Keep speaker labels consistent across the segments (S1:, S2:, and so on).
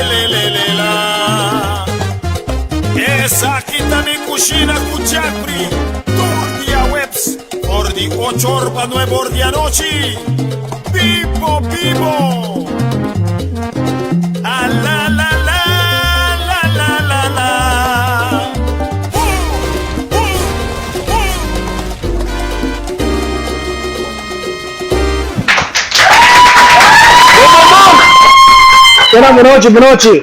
S1: le le le la. Esaki ta mi kushina ku Jeffrey tur dia weps for di ocho or pa nuebe or di anochi. Bibo bibo! A la la la la la la la. Boom boom boom.
S2: Buenas noches, buenas noches.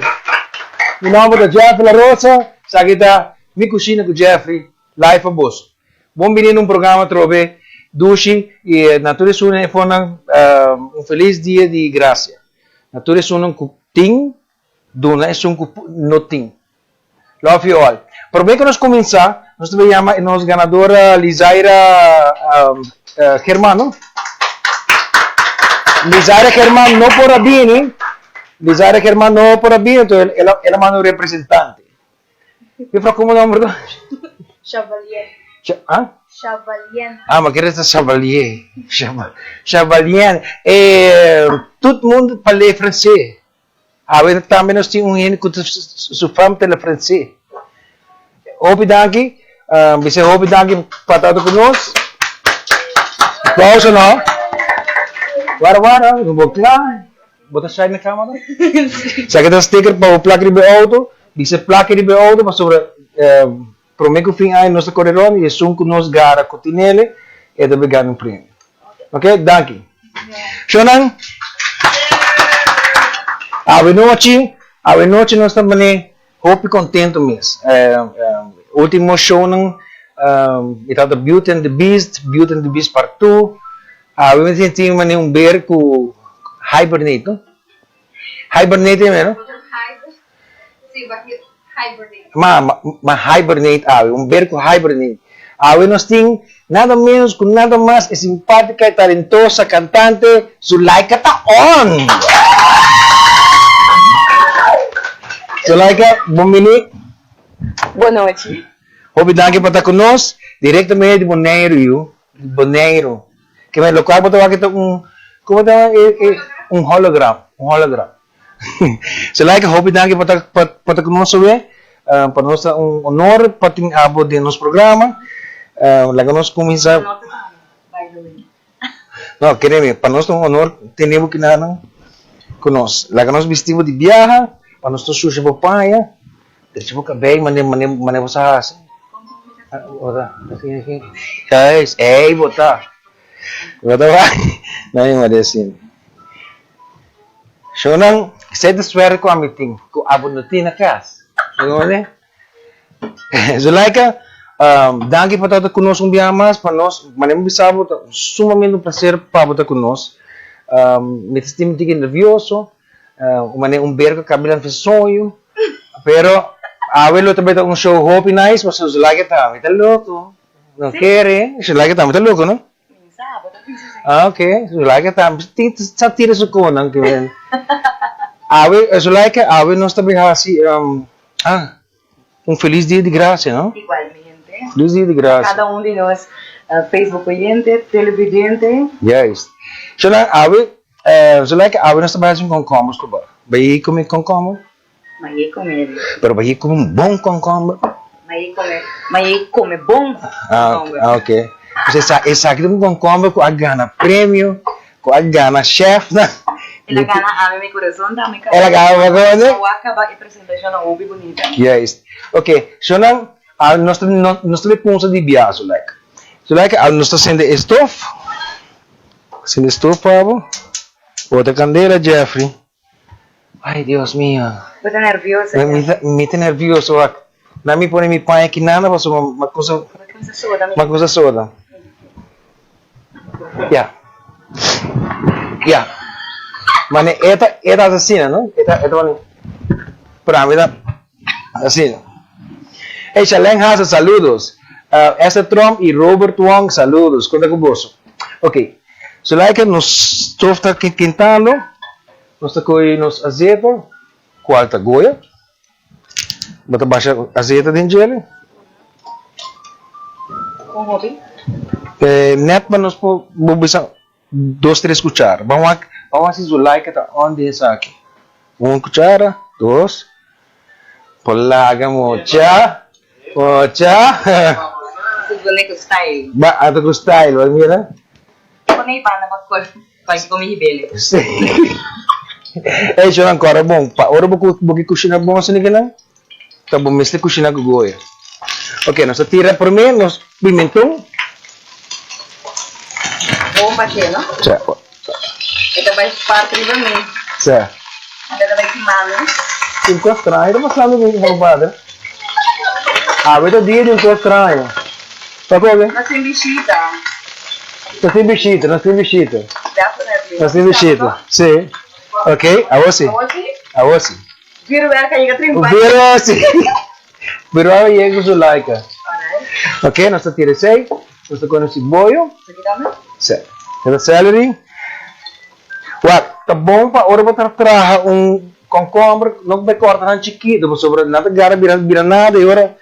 S2: Mi nomber ta Jeffrey La Rosa. Esaki ta Mi Cushina cu Jeffrey, live pa boso. Bon bini na un programa atrobe dushi y na tur esunnan e fornan un feliz dia di gracia. Na tur esunnan cu tin, duna esun cu no tin. Love you all. Prome cu nos cuminsa, nos ta bay yama e nos ganadora Lizaira German, no? Lizaira German no por a bini, Lizaira German no por a bini, enton el a el a manda un representante. Juffrouw, como nomber ta?
S3: Chavalier.
S2: Ah?
S3: Chavalien.
S2: Ah, ma kere ta Chavalier. Chavalien. Eh, tout mundo parle français. Awe tambe nos tin un hende ku ta su fam ta la francé. Hopi danki, bisa hopi danki pa ta ku nos. Aplauso no. Wara wara, no bo kla. Bo ta shai na kamera? Sa ke ta sticker pa bo plak riba e outo, bisa plak riba e outo pasobra prome ku fin aña nos ta kore rond i esun ku nos gara ku tinele e ta bay gana un premio. Ok, danki. Shownan, awe nochi, awe nochi nos ta mane hopi contento mes. Ultimo shownan mi tabata Beauty and the Beast, Beauty and the Beast part 2. Awe mi sinti mane un beer cu hibernate, no? Hibernate e mero? Ma, ma hibernate awe, un ber ku hibernate. Awe nos tin nada menos ku nada mas e simpátika i talentosa kantante Zulaika ta on! Zulaika, bon bini.
S3: Bon nochi.
S2: Hopi danki pa ta ku nos, direktamente di Boneiru yu, di Boneiru. Ke men lokual bo ta wak ta un, komo ta e, e, un hologram, un hologram. Zulaika, hopi danki pa ta pa ta ku nos awe. Pa nos ta un honor pa tin abo den nos programa. Laga nos kuminsá. No, kere mi, pa nos ta un honor tene bo kinanan ku nos. Laga nos bisti bo di biaha, pa nos no shusha bo paña, drecha bo kabei mane mane mane bo sa hasi. Bo ta asina aki. Juist, ey bo ta. Bo ta bai. No mi manda asina. Shownan, esei ta suerte ku ami tin, ku abo no tin na kas. Bo comprende? Zulaika, danki pa tabata ku nos un biaha mas. Pa nos, manera mi bisa bo, ta sumamente un plaser pa bo ta ku nos. Mi ta sinti mi tiki nervioso, un manera un ber ku a kaba di soño, pero awe lo ta bai ta un show hopi nice, pasobra Zulaika tambe ta loko. No kere, Zulaika tambe ta loko, no? Ah, ok. Zulaika tambe tin sa tira su konan ke men. Awe, Zulaika, awe nos ta bin hasi ah, un felis dia di gracia, no?
S3: Igualmente.
S2: Felis dia di gracia.
S3: Kada un di nos Facebook oyente, televidente.
S2: Juist. So nan awe, Zulaika, awe nos ta bai hasi un komkomber ku bo. Bai kome komkomber?
S3: Bai kome.
S2: Pero bai kome un bon komkomber.
S3: Bai kome, bai kome bon komkomber.
S2: Ah, ok. Pues esa, esaki ta un komkomber ku a gana premio, ku a gana chef nan.
S3: El a gana ami mi corazon tambe
S2: El a gana bo corazon?
S3: Awa caba e presentacion a hopi bunita.
S2: Juist. Ok, so nan, nos ta, nos ta bay punsa di bia, Zulaika. Zulaika, nos ta sende e stof. Sende e stof pa bo. Bota candela, Jeffrey. Ay Dios mio.
S3: Bo ta nervioso ya?
S2: Mi ta nervioso wak. Nan mi pone mi paña kinana pasobra mi kusa
S3: Mi kusa soda mi.
S2: Mi kusa soda. Ya. Ya. Mane e ta e ta asina no? E ta e ta mane pero ami ta asina. Ey Shaleng Haza saludos. Esther Tromp y Robert Wong saludos. Konta ku boso. Ok. Zulaika nos stof ta kintando, nos ta kohe nos azeta, kual ta goya. Bo ta basha azeta den djele.
S3: Kon hopi?
S2: Net pa nos por bo bisa dos tres kuchara. Ban wak, ban wak si Zulaika ta on den esaki. Un kuchara. Dos. Por laga mucha. Mucha.
S3: Su pone cu style.
S2: Ba, ata cu style, bo mira.
S3: Pone e banda pa col, pa ki come hibele.
S2: Sí. Ey, yo ancora bon. Pa ora bo bo ki cushina bon asina kinan, ta bo mester cushina cu goya. Ok, nos ta tira prome nos pimenton.
S3: Bon bashé, no?
S2: Sí.
S3: E ta bai parti riba mi.
S2: Sí.
S3: E ta bai kima mi.
S2: Un cos straño ta pasando cu bo padre. Awe ta dia di un cos straño. Pakoke?
S3: Nos tin bishita.
S2: Nos tin bishita, nos tin bishita.
S3: Definitely.
S2: Nos tin bishita, sí. Ok, awo sí.
S3: Awo sí?
S2: Awo sí.
S3: Vuurwerk a yega trimpa.
S2: Vuurwerk, sí. Vuurwerk a yega cu su laika.
S3: Alright.
S2: Ok, nos ta tira esey. Nos ta conoci boyo.
S3: Esaki tambe?
S2: Sí. E ta celery. Wak, ta bon pa ora bo ta traha un concomber, no bay corta nan chikito, pasobra nan ta gara bira bira nada y ora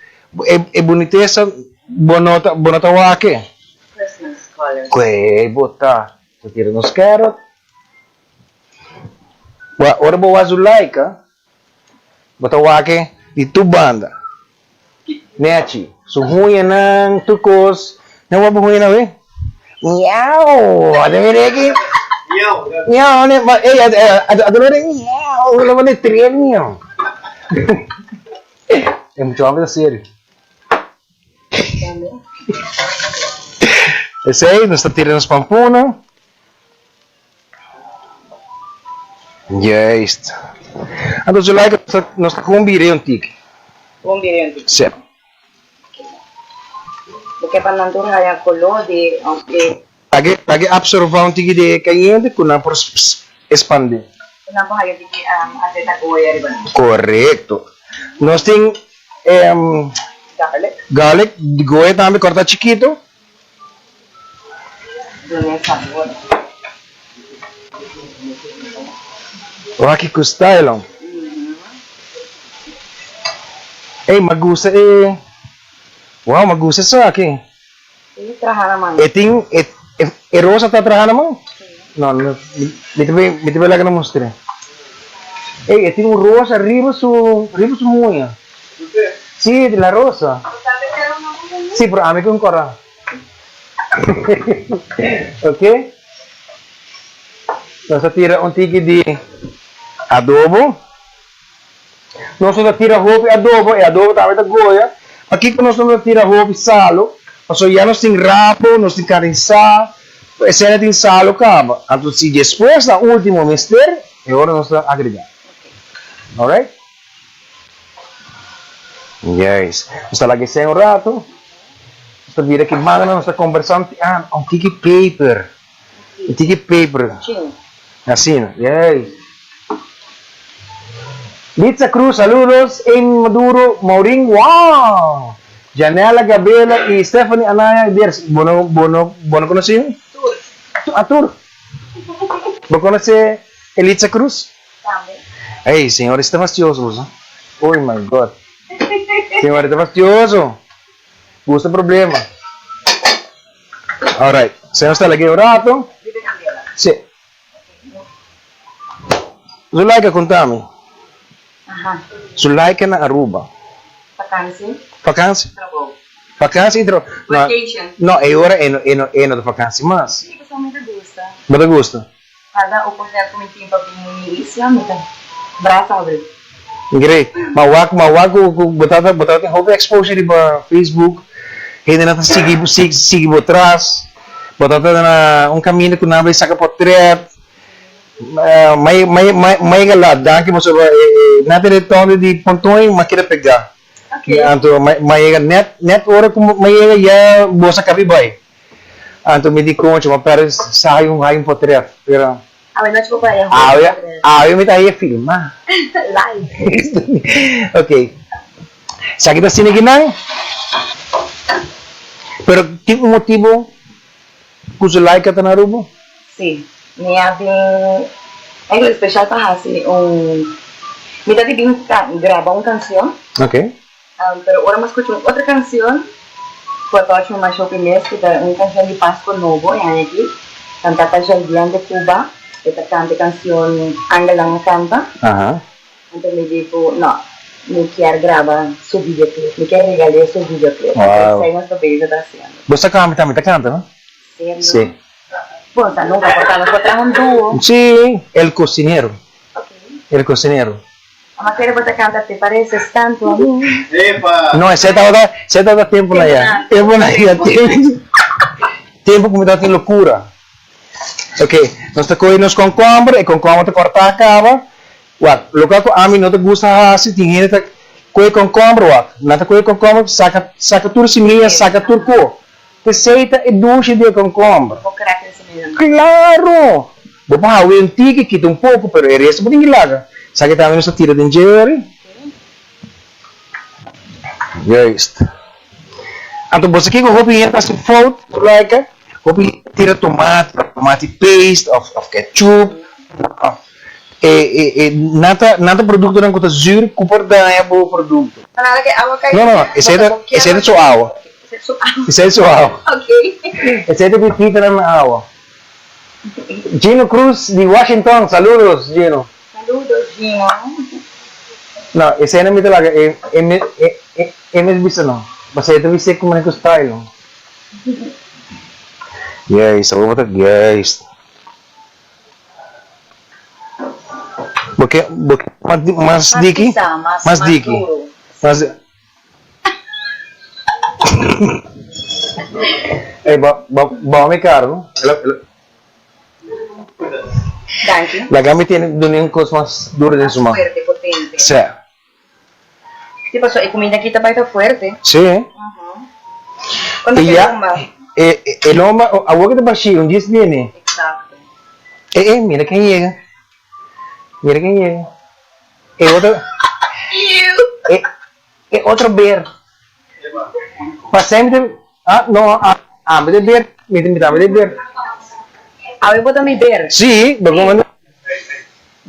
S2: e e bunitesa bo no ta bo no ta wak e.
S3: Christmas colors.
S2: Kue bo ta ta tira nos carrot. Wak, ora bo wak Zulaika, Bo ta wak e di tur banda. Nechi, su huñanan, tur kos. Nan wak bo huñanan we? Miau! A ta mira aki. Miau! Ne, ma ey, a ta mira miau! Lo bo trel miau. E mucha homber ta serio. Esey, nos ta tira nos pampuna. Juist. Anto Zulaika nos ta con bira un tiki.
S3: Con bira un tiki.
S2: Sí.
S3: Bo ke pa nan tur haya color di e.
S2: Lage lage absorba un tiki di e cayente cu nan por expande.
S3: Cu nan por haya un tiki azeta goya riba nan.
S2: Correcto. Nos tin
S3: Garlic.
S2: Garlic di goya tambe corta chikito.
S3: Dune sabor.
S2: Wak ku style. Ey, ma gusta e. Wow, ma gusta esaki.
S3: E traha na man.
S2: E tin e e rosa ta traha na man? No, no, mi ta mi ta laga na mustra. Ey, e tin un rosa riba su riba su muña. Sí, la rosa. Sí, pero ami con cora. Ok. Nos a tira un tiki di adobo. Nos no ta tira hopi adobo, e adobo tambe ta goya. Pakiko nos no ta tira hopi salo? Pasobra ya nos tin rabo, nos tin carne sa, esei tin salo caba. Anto si despues na ultimo mester, e ora nos ta agrega. Alright? Juist. Nos ta laga esei un rato. Nos ta bira ki banda nos ta kombersá un ah, un tiki peper. Un tiki peper. Asina. Juist. Litza Cruz, saludos. Amy Maduro, Maureen, wow! Janela Gabriela y Stephanie Anaya Ibers. Bo no, bo no, bo no konosé mi?
S3: Tur.
S2: Ah, tur. Bo konosé Elitza Cruz?
S3: Tambe.
S2: Ey, señor esta fastioso bo sa. Oy my God. Señor esta fastioso. Gusta problema. Alright. Señor sta lag'e un rato.
S3: Riba candela.
S2: Si. Zulaika contami.
S3: Aha.
S2: Zulaika na Aruba.
S3: Vakantie.
S2: Vakantie?
S3: Trabou.
S2: Vakantie y trabou.
S3: Vacation.
S2: No, e ora e no, e no, e no ta vakantie mas.
S3: Si, pasobra mi ta gusta.
S2: Bo ta gusta?
S3: Kada oportunidat ku mi tin pa bin mi isla, mi ta brasa abri.
S2: Great. Ma wak, ma wak ku ku bo ta bo ta tin hopi exposure riba Facebook, hendenan ta sigui bo sigui sigui bo tras, bo ta ta na un kaminda ku nan bai saka potret, mai mai mai mai gala danki pasobra e e nan tene tondi di pontoin ma keda pega.
S3: Okay.
S2: Anto ma ma yega net net ora ku ma yega ya bo sa kabi bai. Anto mi di concho, ma perde sa hay un hay un potret, pero.
S3: Awe nochi bo por haya hopi
S2: Awe,
S3: potret.
S2: awe mi ta haya filma.
S3: Live.
S2: Ok. Esaki ta asina kinan. Pero tin un motibo cu Zulaika ta na Aruba?
S3: Si. Mi a bin eigenlijk special pa haci un, mi ta di bin graba un cancion.
S2: Ok.
S3: Pero ora mi a scucha un otro cancion cu a touch mi masha hopi mes, cu ta un cancion di Pasco Nobo e aña aki, canta pa Jaldian de Cuba, e ta canta e cancion Angelnan a Canta. Anto mi di ku no, mi kier graba su videoclip, mi kier regal'é su videoclip.
S2: Wow.
S3: Esei nos ta bezig ta hasiendo.
S2: Bo sa kanta tambe? Ta kanta, no?
S3: Serio?
S2: Sí.
S3: Bo sa nunca por ta nos por traha un duo.
S2: Sí, El Cocinero.
S3: Ok.
S2: El Cocinero.
S3: Ama kere bo ta kanta Te pareces tanto a mi.
S4: Epa!
S2: No, esei tabata, esei tabata tempo na ya. Tempo na ya, tempo, tempo ku mi tabatin lokura. Ok, nos ta kohe nos konkomber, e konkomber ta kòrtá kaba. Wak, loke ku ami no ta gusta hasi, tin hende ta kohe konkomber, wak, nan ta kohe konkomber, saka, saka tur simia, saka tur ko. P'esei ta e dushi di e konkomber.
S3: Bo krak e simia.
S2: Klaro! Bo por hawe un tiki, kita un poko, pero e resto bo tin ki laga. Esaki tambe nos ta tira den djeri. Juist. Anto bo sa kiko hopi hende ta hasi fout, Zulaika? Hopi hende ta tira tomati, tomati paste of of ketchup of e e e nan ta nan ta produktonan ku ta zuur ku por daña bo produkto.
S3: Nada ke awa kai.
S2: No no no, esei ta esei ta su awa. Esei ta su awa. Esei ta pipitanan na awa. Gino Cruz di Washington, saludos Gino.
S3: Saludos Gino.
S2: No, esei no mi ta laga e e e e e mes bisa no. Pasobra e ta bis'é ku manera ku style no. Juist, awor bo ta juist. Bo ke bo ke mas mas diki?
S3: Mas
S2: Mas diki.
S3: duro.
S2: Mas Ey, bo bo bo mi karo no. Ela ela
S3: Danki.
S2: Laga mi tene duna un kos mas duro den su man.
S3: Mas fuerte, potente.
S2: Sí.
S3: Sí, paso e kuminda aki ta bai ta fuerte.
S2: Sí.
S3: Cuando
S2: E
S3: ke
S2: ya,
S3: lomba?
S2: e e lomba, awor ke ta bashí, un dies bini.
S3: Exacto.
S2: E e, mira ken yega. Mira ken yega. E otro.
S3: Ew.
S2: E e otro ber. Pasé mi ta, ah, no, ami ta ber, mi ta mi ta ber.
S3: Awe bo ta mi ber.
S2: Sí, bo como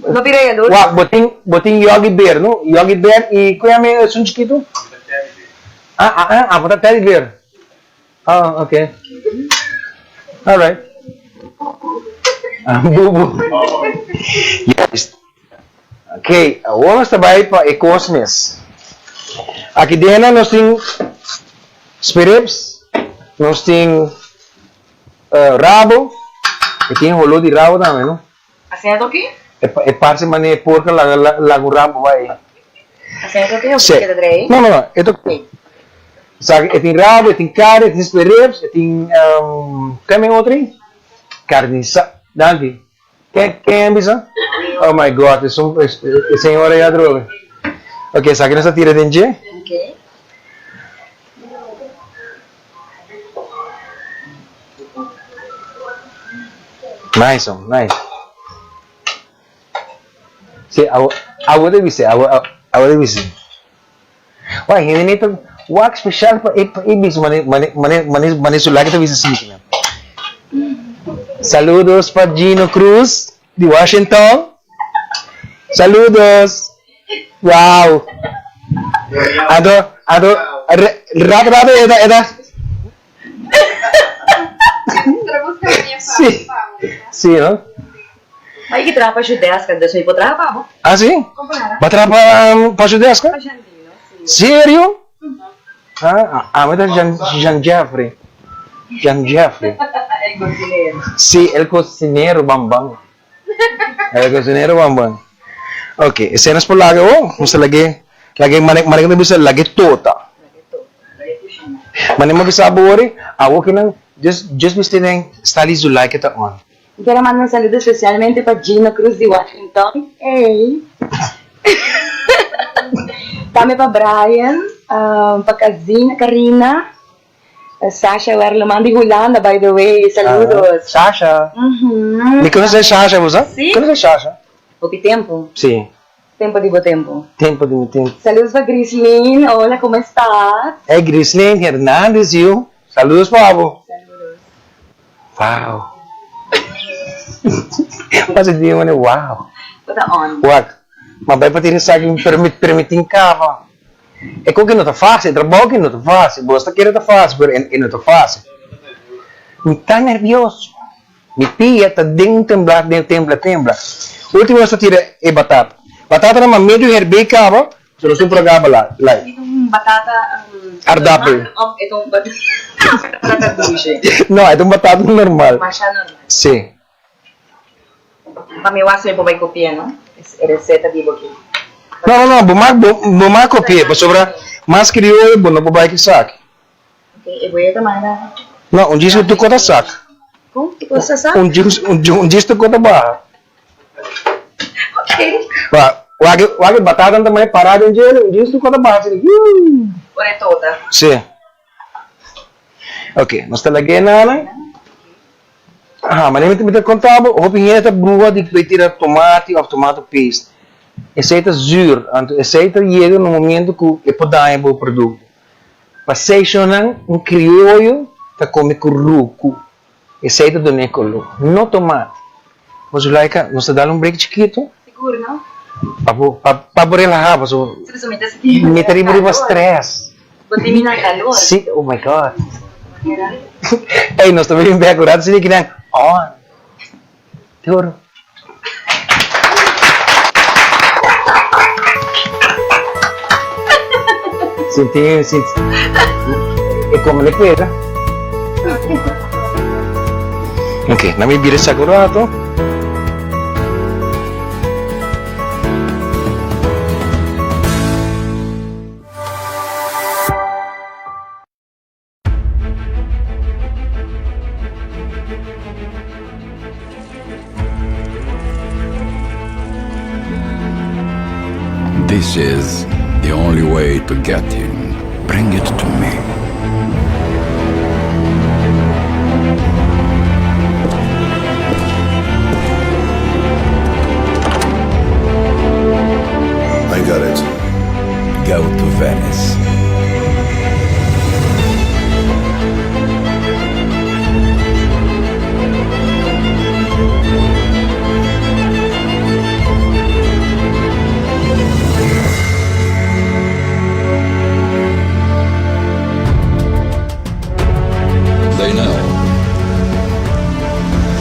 S3: No bira yalur.
S2: Wak, bo tin, bo tin Yogi Bear, no? Yogi Bear y cu yama esun chikitu? Ah, ah, ah, abo ta Teddy Bear. Ah, ok. All right. Ah, bubu. Juist. Ok, awor nos ta bai pa e kos mes. Aki dena nos tin spirips, nos tin rabo, e tin holó di rabo tambe, no?
S3: Asina ta oke?
S2: E parse manera e porko laga laga un rabo bai.
S3: Asina ta oke of ta keda drei?
S2: No, no, no, e ta oke. Sa e tin rabo, e tin kare, e tin spirips, e tin, ke men otro ei? Karnisa, danki. Ken ken a bisa? Oh my God, esun e señora ya droga. Ok, esaki nos ta tira den dje.
S3: Ok.
S2: Nice hom, nice. Si, awo awo ta bisa, awo awo ta bisa. Wak hende ne ta wak special pa e pa e bisa mane mane mane mane mane su laki ta bisa así nan. Saludos pa Gino Cruz di Washington. Saludos. Wow. Anto anto rato rato e ta e ta. Sí. Sí, no?
S3: Ma i ki traha pa Judeska, dus mi por traha pa bo.
S2: Ah, sí? Bo a traha pa, pa Judeska?
S3: Pa Jandino, sí.
S2: Serio? Ah, ami ta Jan, Jan Jeffrey. Jan Jeffrey.
S3: El cocinero.
S2: Sí, el cocinero bambam. El cocinero bambam. Ok, esei nos por laga oh, nos ta lag'é, lag'é, mane, mane ku ta bisa lag'é tota.
S3: Lag'é tota, lag'é kushina.
S2: Mane mi a bisa bo ori, awor ki nan, just, just mester den Stali Zulaika ta on.
S3: Mi quiero manda un saludo especialmente pa Gino Cruz di Washington. Ey. Tambe pa Brian, pa Kazina, Karina, Sasha Werleman di Hulanda by the way. Saludos.
S2: Sasha. Mi conoce Sasha, bo sa?
S3: Si.
S2: Conoce Sasha?
S3: Hopi tempo.
S2: Si.
S3: Tempo di bo tempo.
S2: Tempo di mi tempo.
S3: Saludos pa Grislin. Hola, como estás?
S2: Hey Grislin Hernandez yu. Saludos pa bo.
S3: Saludos.
S2: Wow. Pasa dia mane wow.
S3: Bo ta on.
S2: Wak, ma bai pa tira esaki mi pero mi pero mi tin kaba. E kon ke no ta fácil, e trabou ke no ta fácil. Bo ta kere ta fácil, pero e no ta fácil. Mi ta nervioso. Mi pia ta den un tembla, den tembla, tembla. Ultimo nos ta tira e batata. Batata na ma medio herbé kaba, so nos un programa la, live.
S3: E ta un batata
S2: Aardappel.
S3: normal of e ta un batata dulce?
S2: No, e ta un batata normal.
S3: Masha normal.
S2: Si.
S3: Pa mi wak si mi por bai kopi'é, no? E receta di bo aki.
S2: No, no, no, bo mag, bo mag kopi'é, pasobra mas krioyo bo no por bai ku esaki.
S3: Ok, e boya ta manda.
S2: No, un djis ku tur kos ta sak.
S3: Kon? Tur kos ta sak?
S2: Un djis, un djis tur kos ta baha.
S3: Ok.
S2: Wa, wak, wak e batata ta manda pará den djele, un djis tur kos ta baha asina, yuuh.
S3: Ora e tota.
S2: Si. Ok, nos ta lag'é nana. Aha, manera mi ta konta bo, hopi hende ta bruha di bai tira tomati òf tomato paste. Esei ta zür, anto esei ta yega na un momento ku e por daña bo produkto. Pa seishonan, un krioyo ta kome ku ruku. Esei ta dun'é koló, no tomati. Bo Zulaika, nos ta dal un break chikitu.
S3: Sigur, no?
S2: Pa bo, pa bo relahá, pasobra
S3: Si, pasobra mi ta sinti
S2: mi ta riba riba stress.
S3: Bo tin mi na kalor.
S2: Si, oh my God. Ey, nos ta bin bek un rato si di kinan on. Te oro. Sinti, sinti. E come le pega. Ok, na mi bira esaki un rato.
S4: This is the only way to get him. Bring it to me.
S1: I got it.
S4: Go to Venice. They know.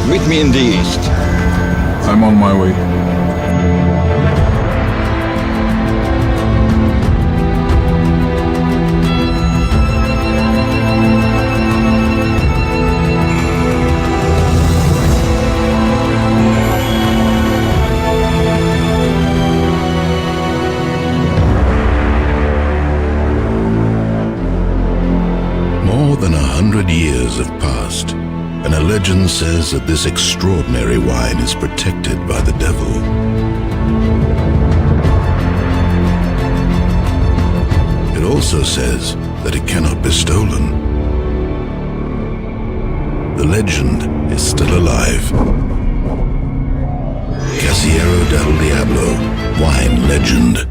S4: Meet me in the east.
S5: I'm on my way.
S4: More than 100 years have passed, and a legend says that this extraordinary wine is protected by the devil. It also says that it cannot be stolen. The legend is still alive. Casiero del Diablo, wine legend.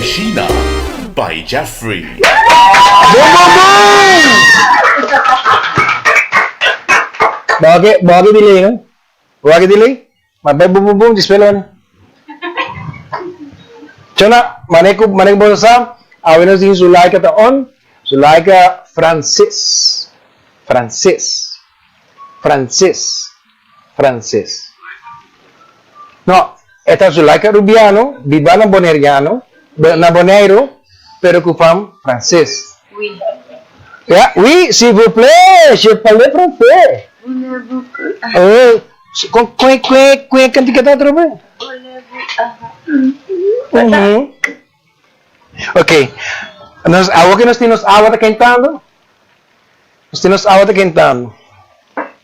S6: Cushina by Jeffrey.
S2: Boom boom boom! Bo ke bo ke delay no? Bo ke delay? Ma bai boom boom boom despues lo. Chona, mane ku mane ku boso sa, awe nos tin Zulaika ta on, Zulaika Francis. Francis. Francis. Frances. No, e ta Zulaika Rubiano, biba na Boneriano, na Boneiru, pero ku fam Frances.
S3: Oui.
S2: Ya, oui, s'il vous plaît, je parle français.
S3: Voulez-vous que.
S2: Oh, kon kon kon kon e kantika ta atrobe?
S3: Voulez-vous aha.
S2: Mhm. Ok. Nos, awor ke nos tin nos awa ta kentando? Nos tin nos awa ta kentando.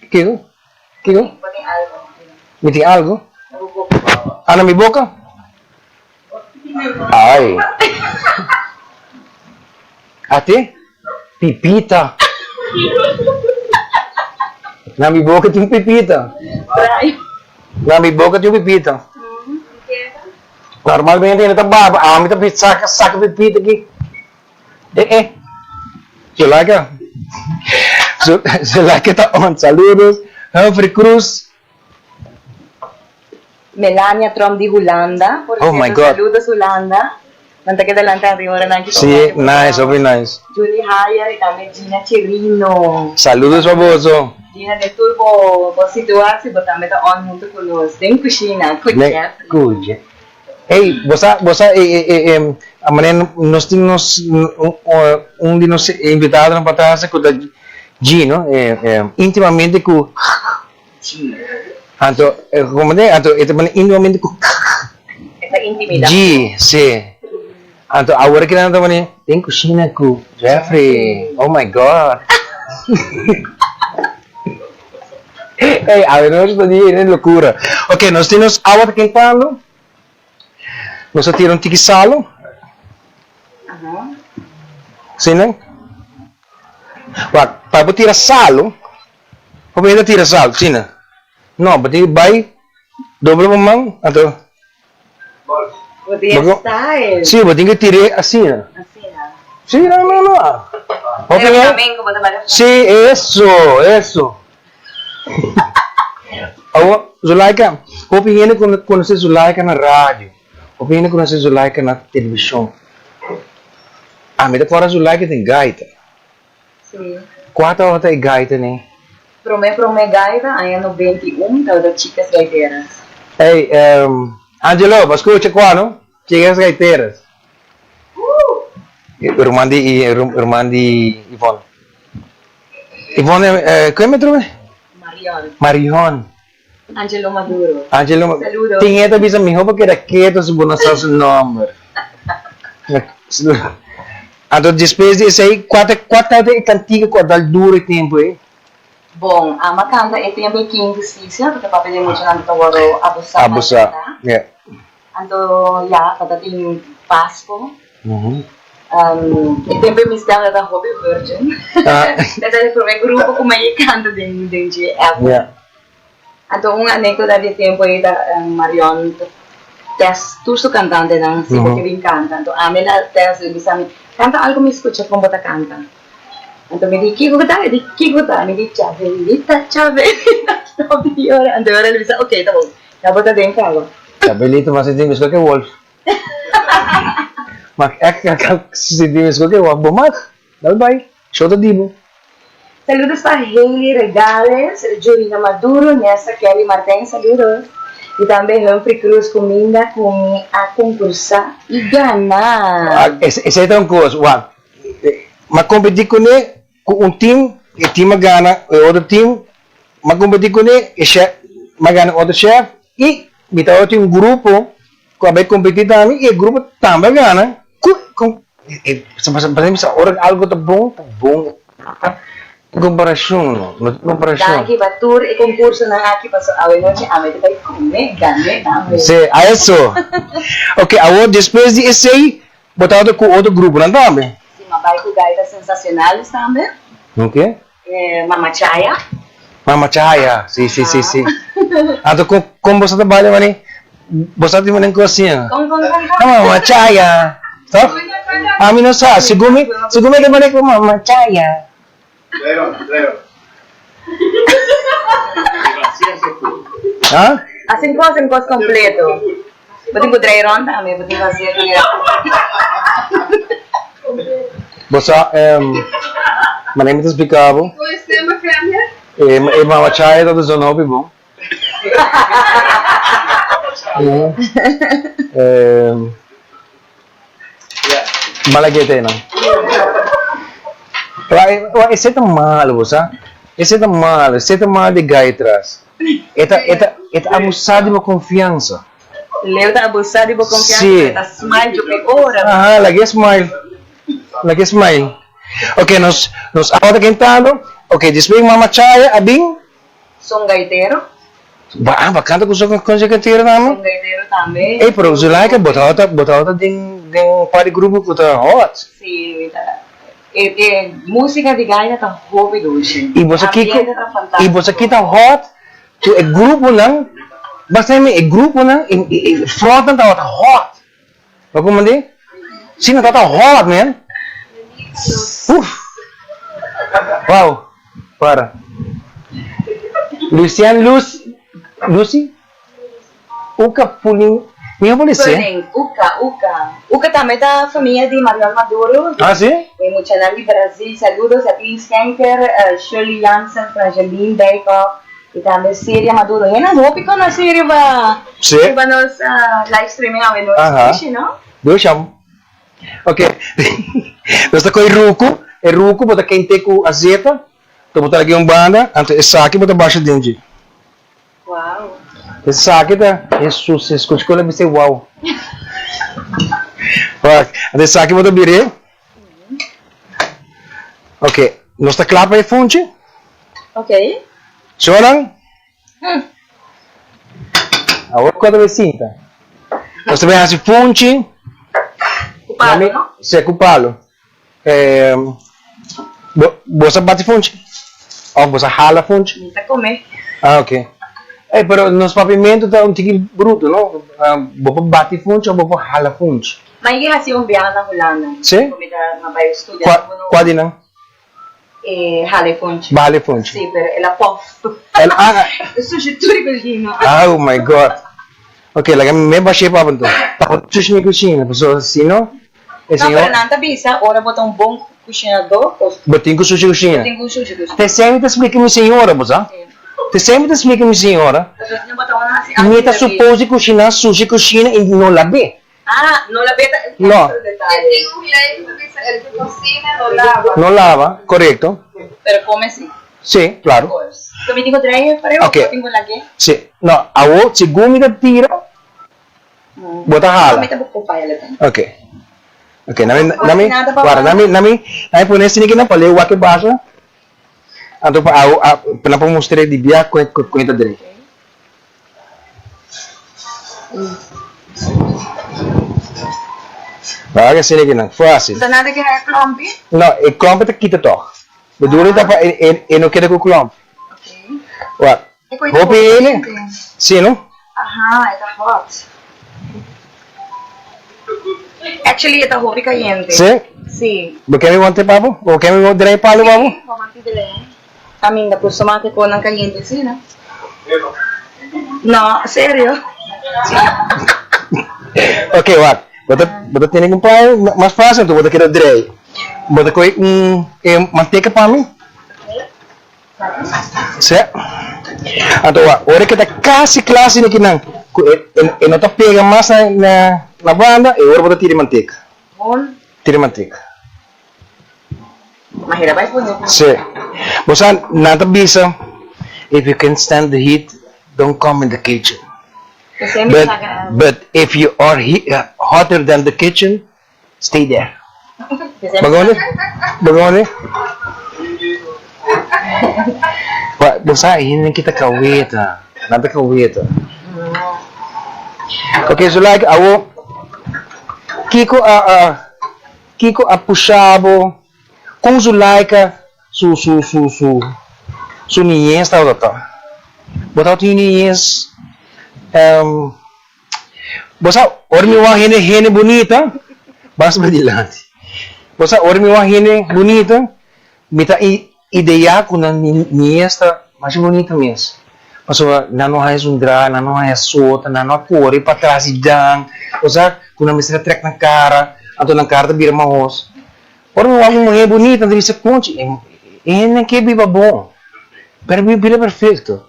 S2: Kiko? Kiko?
S3: Bo tin algo.
S2: Mi tin algo?
S3: Na bo boka.
S2: Ah, na mi boka? Ai. Ate? Pipita. Na mi boka tin pipita.
S3: Brian.
S2: Na mi boka tin pipita. Normalmente hende ta baba, ami ta saka saka pipita aki. Eh eh. Zulaika. Zulaika ta on. Saludos. Humphrey Cruz.
S3: Melania Trump di Hulanda. Por
S2: Oh my
S3: cierto,
S2: God.
S3: saludos Hulanda. Nan ta keda lanta arriba ora nan ki
S2: Sí, nice, hopi nice.
S3: Julie Hayer y tambe Gina Chirino.
S2: Saludos pa boso.
S3: Gina den tur bo bo situatie bo tambe ta on hunto cu nos den cushina cu Jeffrey.
S2: Cu Jeffrey. Ey, bo sa, bo sa e e e e a manera nos tin nos un di nos invitadonan patras cu ta Gino, e e intimamente cu
S3: G.
S2: Anto, como te, anto e ta pone intimamente cu
S3: E ta intimida.
S2: G, si. Anto awor ki nan ta pone den cushina cu Jeffrey, oh my God. Ey, awe nos ta di e locura. Ok, nos tin nos awa ta kentando. Nos a tira un tiki salo. Si nan? Wak, pa bo tira salo, Hopi hende ta tira sal, asina. No, bo tin ku bai dobla bo man, anto.
S3: Bo tin e style.
S2: Si, bo tin ku tir'é asina.
S3: Asina.
S2: Si, no, no, no. Hopi
S3: Pero
S2: hende.
S3: flamenco bo ta bai.
S2: Si, eso, eso. Awor, Zulaika, hopi hende konosé Zulaika na radio, hopi hende konosé Zulaika na televishon. Ami ta kòrda Zulaika den gaita.
S3: Sí.
S2: Kua tabata e gaita ni?
S3: Prome prome gaita aña 91 tabata Chicas Gaiteras.
S2: Ey, Angelo, bo a scucha kua no? Chicas Gaiteras.
S3: Uh!
S2: Ruman di, ruman di Ivonne. Ivonne, kue mi trobe?
S3: Marion.
S2: Marion.
S3: Angelo Maduro.
S2: Angelo,
S3: Saludos.
S2: Tin e ta bisa miho pa keda keto si bo no sa su nomber. Anto despues di esei, kua ta kua ta e kantika ku a dal duro e tempu ei?
S3: Bon, ama kanta e tempu ei Ki Inhustisia, pasobra papia di muchanan ta wòrdu abusá,
S2: Abusá,
S3: maltratá.
S2: yeah.
S3: Anto ya, tabata tin Pasco. E tempu ei mi stem tabata hopi virgin. Tabata e promé grupo ku mi a kanta den den dje ever. Anto un anekdota di e tempu ei ta Marion ta test tur su kantantenan si bo ke bin kanta. Anto ami na test el bisa mi, kanta algu mi skucha kon bo ta kanta. Anto mi di, kiko ku ta? E di, kiko ku ta? Mi di, Chabelita, Chabelita, stop di yora. Anto e ora el bisa, ok, ta bon, ya bo ta den kaba.
S2: Chabelita mas sinti meskos ke wolf. Mak ek sinti meskos ke wolf. Bo mag, dal bai, show ta di bo.
S3: Saludos pa Hailey Regales, Jurina Maduro, Nessa Kelly Martijn, saludos. Y tambe Humphrey Cruz cuminda cu mi a concursa y gana.
S2: Esey ta un cos, wak, m'a competi cune cu un team, e team a gana, e otro team m'a competi cune, e chef, m'a gana otro chef y mi tabatin un grupo Cu a bay competi tambe y e grupo tambe a gana cu cu e pasobra ora algo ta bon ta bon tin comparacion no no tin comparacion.
S3: Danki pa tur e concursonan aki paso awe nochi ame ta bay come gane tambe.
S2: Si a eso ok awor despues di esey bo tabata cu otro gruponan tambe.
S3: Si m'a bay cu Gaita Sensacionales tambe.
S2: Ok.
S3: Mama Chaya.
S2: Mama Chaya, si, si, si, si. Anto kon, kon boso ta baila mane? Boso ta tin mane kos asina?
S3: Kon, kon, kon, kon?
S2: Mama Chaya. Toch? Ami no sa. Segun mi, segun mi ta mane ku mama Chaya. Ha?
S3: Asin kos en kos kompleto. Bo tin ku drei rond tambe, bo tin ku hasi e.
S2: Bo sa, mane mi ta splika bo? E mama Chaya ta duna hopi bon. Malagete nan. Esei ta malo bo sa. Esei ta malo. Esei ta malo di gai tras. E ta e ta e ta abusá di bo konfiansa.
S3: Leo ta abusá di bo konfiansa pero e ta smile djobe ora.
S2: Aha, lag'é smile. Lag'é smile. Ok, nos nos awa ta kentando. Ok, despues mama Chaya a bin.
S3: Son gaitero.
S2: Ba ah, ba kanta ku son gaitero tambe?
S3: Son gaitero tambe.
S2: Ey, pero Zulaika, bo tabata, bo tabata den, den un par di grupo ku ta hot.
S3: Si, mi ta. E, e músika di gaita ta hopi dushi.
S2: I bo sa kiko,
S3: Ambiente ta fantástiko.
S2: i bo sa ki ta hot? Ku e gruponan, basta mi, e gruponan, e, e, e frontnan tabata hot. Bo comprende? Si, nan tabata hot, man. Uf! Wow! Para. Lucien Luz, Lucy? Uka Pulin, mi no por lese.
S3: Pulin, Uka, Uka. Uka tambe ta famia di Marion Maduro.
S2: Ah, si?
S3: E muchanan di Brazil. Saludos Jacqueline Schenker, Shirley Jansen, Frangeline Dijkhoff y tambe Siria Maduro. Hennan hopi conoci riba,
S2: Si.
S3: riba nos live streaming awe nos.
S2: Aha.
S3: Dushi, no?
S2: Dushi, am. Ok. Nos ta koe ruku. E ruku bo ta kente ku azeta. Anto bo ta lag'é un banda, anto esaki bo ta basha den dje.
S3: Wow.
S2: Esaki ta, Hesus, eskucha ku el a bisa wow. Wak, anto esaki bo ta bir'é. Ok, nos ta kla pa e funchi?
S3: Ok.
S2: Shonan? Awor ku ta bai sinta. Nos ta bai hasi funchi.
S3: Ku palo, no?
S2: Si, ku palo. Bo, bo sa bati funchi? Of bo sa hala funchi?
S3: Mi ta come.
S2: Ah, ok. Ey, pero nos papiamentu ta un tiki bruto, no? Bo por bati funchi of bo por hala funchi.
S3: Ma i hasi un biaha na Hulanda.
S2: Si?
S3: Ku mi ta, mi a bai studia.
S2: Kua, kua di nan?
S3: E hala e funchi.
S2: Bo hala e funchi?
S3: Si, pero el a pof.
S2: El a.
S3: E sushi tur e kushina.
S2: Oh my God. Ok, laga mi me bash'é papa anto. Papa sushi mi kushina, pasobra si no, e
S3: No,
S2: señor.
S3: pero nan ta bisa ora bo ta un bon kushinadó, bo.
S2: Bo tin ku sushi kushina.
S3: Bo tin ku sushi kushina.
S2: Te esei mi ta splika mi señora, bo sa. Te esei mi ta splika mi señora.
S3: Pasobra si no bo ta unda hasi algu.
S2: Mi ta supose kushiná sushi kushina i no lab'é.
S3: Ah, no la beta
S2: No.
S3: extra detalle.
S7: E tin un ley cu ta bisa el que cocina no lava.
S2: No lava, corecto.
S3: Pero come si.
S2: Si, claro.
S3: Of course. So mi tin cu draai e pareu
S2: Ok.
S3: of tin cu lag'e?
S2: Si. No, awo segun mi ta tira, bo ta hala.
S3: No, mi ta bu faya le tan.
S2: Ok. Ok, nami, nami, guarda, nami, nami, nami pone esaki kinan pa leu wak e basha. Anto pa awo, pa nan por mustr'e di bia con e ta drei. Wak asina kinan, fácil.
S3: Ta nada ke e klompi?
S2: No, e klompi ta kita tòg. Bedoeling ta pa e no keda ku klompi. Wak, hopi hende, si no?
S3: Aha, e ta hot. Actually e ta hopi kayente.
S2: Si?
S3: Si.
S2: Bo ke mi wante pa bo? Bo ke mi drei palo pa bo?
S3: Si, bo wante drei. Caminda cu stomach e conan cayente asina. No, serio.
S2: Ok, wak. Bo ta, bo ta tene un paño mas fácil, anto bo ta keda drei. Bo ta coge un e manteca pa mi. Sí. Anto wak, ora ke ta casi cla asina kinan, cu e, e no ta pega mas na, na, na banda, e ora bo ta tira e manteca.
S3: Bon.
S2: Tira e manteca.
S3: Mahira bai pone.
S2: Sí. Bo sa, nan ta bisa, if you can't stand the heat, don't come in the kitchen. But, but if you are he, hotter than the kitchen, stay there. Bagone? Bagone? Bo sa, hende kita kaweta. Nan ta kaweta. Ok, so like, awo, kiko a, a, Kiko a pusha bo? Kon Zulaika su su su su su niñez tabata ta? Bo tabata tin un niñez bo sa ora mi wak hende hende bunita. Mas pa dilanti. Bo sa ora mi wak hende bunita, mi ta idea ku nan niñez ta masha bunita mes. Pasobra nan no haña zundra, nan no haña sota, nan no a kore patras di dan. Bo sa ku nan mester a trek nan kara, anto nan kara ta bira mahos. Ora mi wak un muher bunita, mi ta bisa, Conchi, e hendenan ke biba bon, pero mi bira perfecto.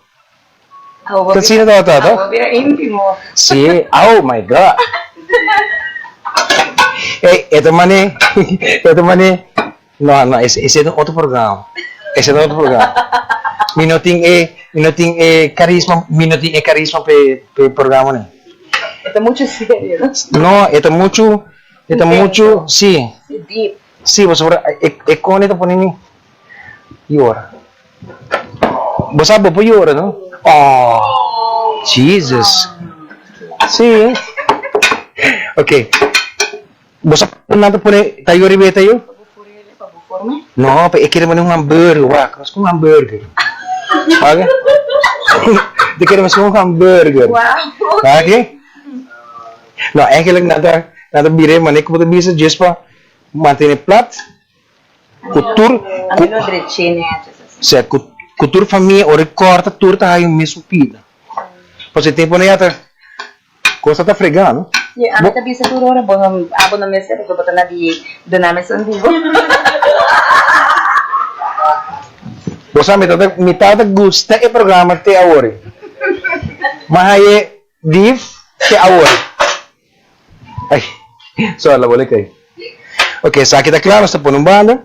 S2: Ta asina tabata, to?
S3: Awo bira intimo.
S2: Si, oh my God. Ey, e ta mane, e ta mane, no, no, ese, ese ta un otro programa. Ese ta un otro programa. Mi no tin e, mi no tin e carisma, mi no tin e carisma p'e, p'e programa ni.
S3: E ta mucho serio, no?
S2: No, e ta mucho, e ta mucho, si.
S3: Deep.
S2: Si, pasobra e, e kone ta pone mi yora. Bo sa bo por yora no? Oh Jesus. Si. Ok. Bo sa por nan ta pone tayo riba e tayo? No, pa e kere mane un hamburger, wak, nos un hamburger. Ok. Te kere mas un hamburger. Ok. No, eigenlijk nan ta nan ta bira e mane ku bo ta bisa djes pa mantene plat. Ku tur
S3: Ami lo dreché netjes asina.
S2: Sea, ku ku tur famia ora e kòrta tur ta haña un mesun pida. Pasobra e temponan ya ta kos ta ta fregá no.
S3: Sí, ami ta bisa tur ora bo no abo no mester pasobra bo ta na di duna mi esun di bo.
S2: Bo sa mi ta mi tabata gusta e programa te awor. Mi a haña dif te awor. Ay, sorry, la bola kai. Ok, esaki ta kla, nos ta pone un banda.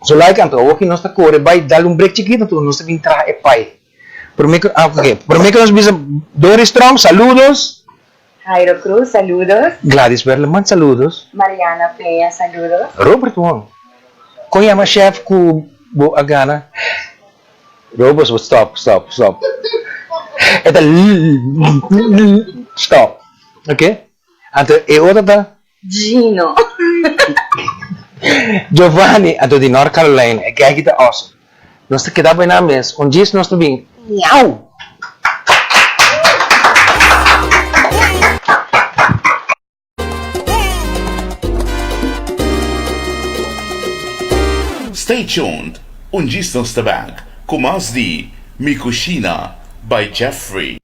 S2: So like anto, awor ki nos ta kore bai dal un break chikito, anto nos ta bin traha e pai. Prome ku, ah, ok, prome ku nos bisa Doris Tromp, saludos.
S3: Jairo Cruz, saludos.
S2: Gladys Werleman, saludos.
S3: Mariana Peña, saludos.
S2: Robert Wong, kon yama chef ku bo a gana? Robert, stop, stop, stop. E ta stop. Ok? Anto e otro ta?
S3: Gino.
S2: Giovanni, anto di North Carolina. E guy aki ta awesome. Nos ta keda bay nan mes. Un djis nos ta bin. Miau!
S6: Stay tuned, un djis nos ta back ku mas di Mi Cushina by Jeffrey.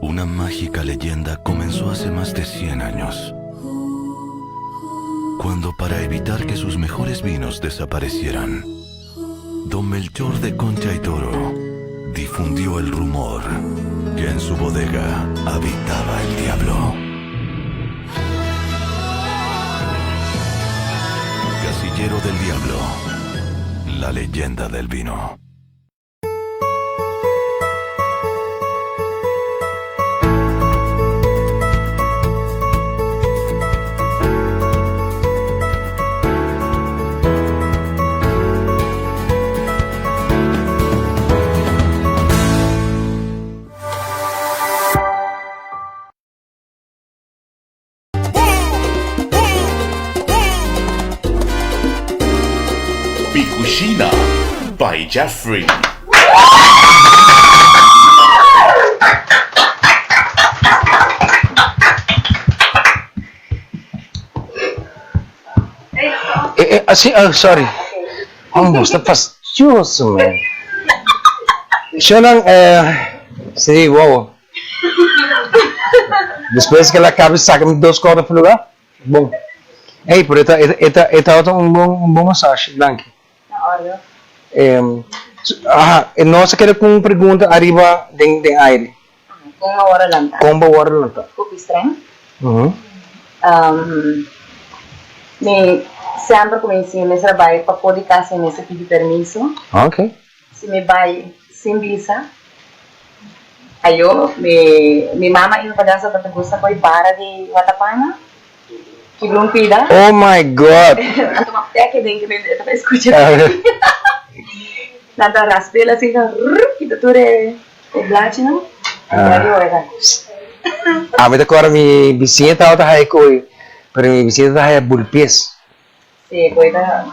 S4: Una mágica leyenda comenzó hace más de 100 años. Cuando para evitar que sus mejores vinos desaparecieran, don Melchor de Concha y Toro difundió el rumor que en su bodega habitaba el diablo. Casillero del Diablo, la leyenda del vino.
S6: Cushina by Jeffrey.
S2: Eh, eh, así, oh, sorry. Oh, está fastidioso, man. Shonan, eh, sí, wow. Despues que la cabe, saca dos cordas por lugar. Bon. Hey, pero esta, esta, esta otro un bon, un bon masaje, danki.
S3: Na orde.
S2: Eh, aha, e nos a keda ku un pregunta ariba den, den aire.
S3: Kon a wòrdu lantá?
S2: Kon bo wòrdu lantá?
S3: Hopi streng. Mi semper ku mi si mi mester a bai pafó di kas mi mester pidi permiso.
S2: Ok.
S3: Si mi bai sin bisa, ayo mi mi mama i mi padrastro tabata gusta koe bara di watapana, kibra un pida.
S2: Oh my God!
S3: Anto m'a peke den ke mi tabata skucha. Nan ta rasp'el asina, rrrr, kita tur e. E blachinan a yora.
S2: Ami ta kòrda mi bisiña tabata haya koi, pero mi bisiña tabata haya bulpies.
S3: Sí, koi ta.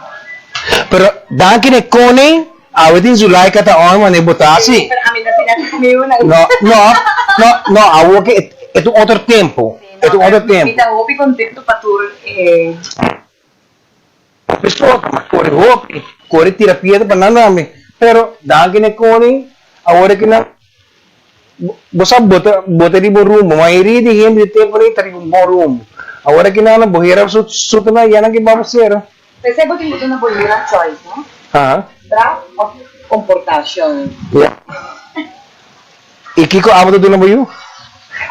S2: Pero danki na e koning, awe tin Zulaika ta on wanneer bo ta asi.
S3: Sí, pero ami ta asina ku mi una.
S2: No, no, no, no, awo ke e ta un otro tempu, e ta un otro tempu.
S3: Mi ta hopi kontentu pa tur e.
S2: Hopi soto, ma kore hopi, kore tira piedra pa nan tambe. Pero danki na e koning, awor aki nan, bo sa bo ta bo ta riba un rumbo, mayoria di hende di tempu ei ta riba un bon rumbo. Awor aki nan bo hera su suto nan ya nan ke baba sera.
S3: P'esei bo tin ku duna bo yunan choice, no?
S2: Aha.
S3: Straf òf komportashon.
S2: Ya. I kiko abo ta duna bo yu?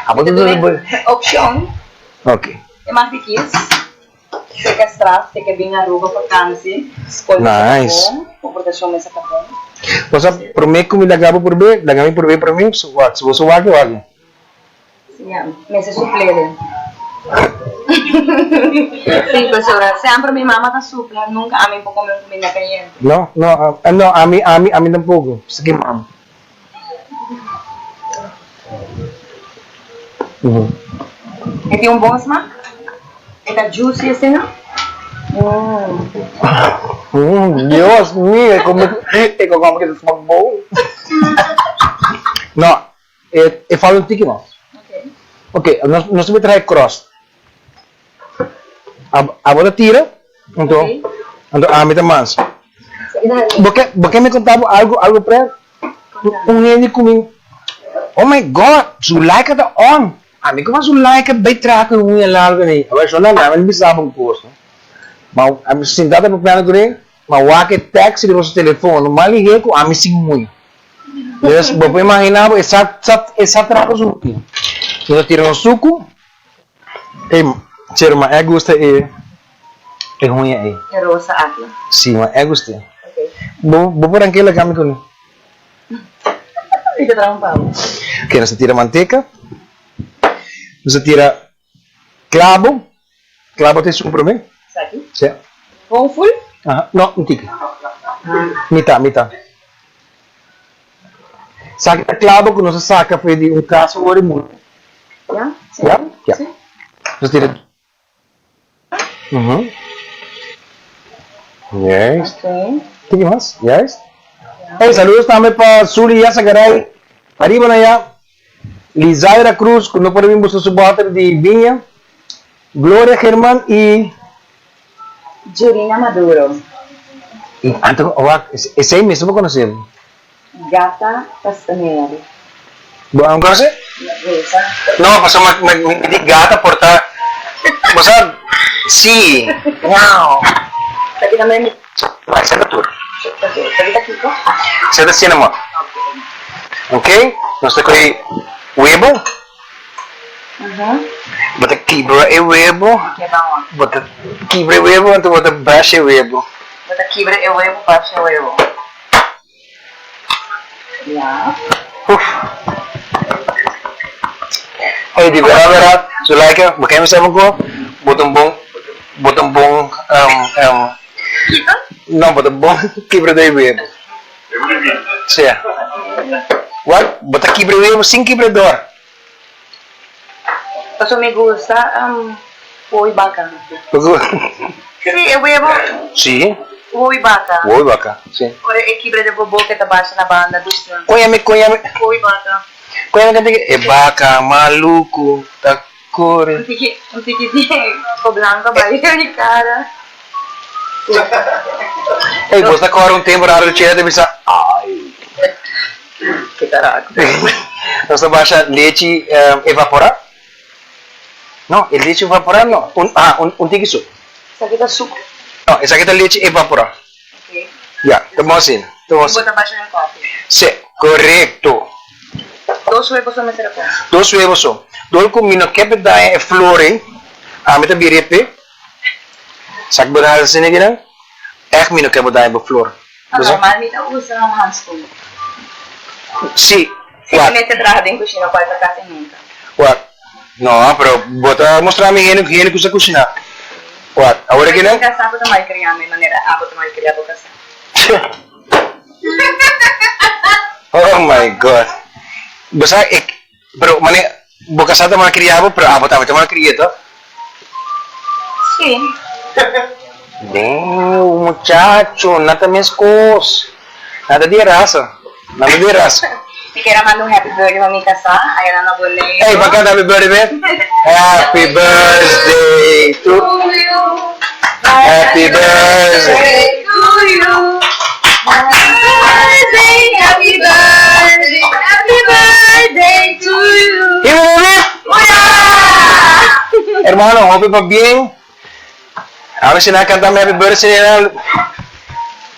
S2: Abo ta duna bo.
S3: Opshon.
S2: Ok.
S3: E mag di kies. Teke straf, teke bin Aruba vakantie, skol mester
S2: Nice.
S3: ta bon, komportashon mester ta bon.
S2: Bo sa prome ku mi laga bo purbe, laga mi purbe prome, so wak, si bo sa wak, wak.
S3: Sí, ya, mester suplele. Sí, pasobra semper mi mama ta supla, nunka ami por kome un kuminda kayente.
S2: No, no, no, ami, ami, ami tampoko, esaki mama.
S3: E tin un bon smak? E ta juicy asina?
S2: Mm. Dios mio, e come e come che smak bon. No, e e falta un tiki mas.
S3: Ok.
S2: Ok, nos nos ta traha e crust. Abo ta tira, anto anto ami ta masa. Bo ke bo ke mi konta bo algo algo pre? Un hende ku mi Oh my God, Zulaika ta on! Ami kuma Zulaika bai traha ku e uña largo nei? Awor shon nan ami bisa bo un kos no. Ma ami sinta ta papiando kuné, ma wak e text riba su telefono mas lihé ku ami sin uña. Entonces bo por imagina bo e sa sa e sa traha ku su uña. Nos a tira nos suku. Ey, chero, ma e gusta e e huña ey.
S3: E rosa aki.
S2: Si, ma e gusta.
S3: Ok.
S2: Bo bo por anke laga mi kuni.
S3: Mi ta traha un pabo.
S2: Ok, nos ta tira manteka. Nos ta tira klabo. Klabo ta esun prome.
S3: Esaki?
S2: Si.
S3: Bon ful?
S2: Aha, no, un tiki. Mita, mita. Esaki ta klabo ku nos a saka for di un kas ora di muri.
S3: Ya?
S2: Ya? Ya. Nos tira. Mhm. Juist.
S3: Ok.
S2: Tiki mas. Juist. Hey, saludos tambe pa Suli Yasagaray. Ariba na ya. Lizaira Cruz, ku no por a bin buska su bòter di biña. Gloria German i.
S3: Jurina Maduro.
S2: I anto, wak, esei mes bo konosé.
S3: Gata Castaneri.
S2: Bo a konosé? No, pasobra mi mi di gata por ta, bo sa, si, miau.
S3: Esaki tambe mi.
S2: Esei ta tur.
S3: Esaki ta kiko?
S2: Esei ta cinnamon. Ok, nos ta kohe webo. Bo ta kibra e webo. Bo ta kibra e webo anto bo ta basha e webo.
S3: Bo ta kibra e webo, basha e webo. Ya.
S2: Uf. Hey, di bera bera, Zulaika, bo ke mi sa bo Bo ta un bon, bo ta un bon, um, um.
S3: Kiko?
S2: No, bo ta bon kibra di webo. Sea. What? Bo ta kibra webo sin kibrador.
S3: Paso mi gusta um, poi baka. Sí, e webo.
S2: Sí.
S3: Wowi baka.
S2: Wowi baka, si.
S3: Ora e kibra den bo boka e ta basha na banda, dus.
S2: Koña mi, koña mi.
S3: Wowi baka.
S2: Koña mi kanta e baka maluku ta kore.
S3: Un tiki, un tiki di ko blanko a bai den mi kara.
S2: Ey, bos ta kore un tempo raro di chela ta bisa, ay.
S3: Ke carajo.
S2: Nos ta basha lechi evapora. No, e lechi evaporá no. Un, ah, un, un tiki su.
S3: Esaki ta suku?
S2: No, esaki ta lechi evaporá.
S3: Ok.
S2: Ya, ta bon asina. Ta bon
S3: asina. Bo ta basha den koffie?
S2: Sí, korekto.
S3: Dos webo so mester a pon?
S2: Dos webo so. Dor ku mi no ke pe daña e flor ei, ami ta bira e pe. Sa ki bo ta hasi asina kinan? Ègt mi no ke bo daña bo flor.
S3: No, normal mi ta usa handschoen.
S2: Sí.
S3: Si mi mester traha den kushina cual ta casi nunca.
S2: Wak, no, pero bo ta mustra mi hende hende ku sa kushiná. Wak, awor aki nan.
S3: Mi kasá bo ta malkriá mi manera abo ta malkriá bo kasá.
S2: Oh my God. Bo sa e, pero mane bo kasá ta malkriá bo, pero abo tambe ta malkri'é to?
S3: Sí.
S2: Damn, muchacho, nan ta meskos. Nan ta di e rasa. Nan ta di e rasa.
S3: Mi kier a manda un happy birthday pa mi kasá, ayana na Boneiru.
S2: Ey, ban kanta happy birthday be. Happy birthday to
S7: you.
S2: Happy birthday
S7: to you. Happy birthday, happy birthday, happy birthday to you.
S2: Hip hip hip. Hermano, hopi pabien. A si nan canta mi happy birthday nan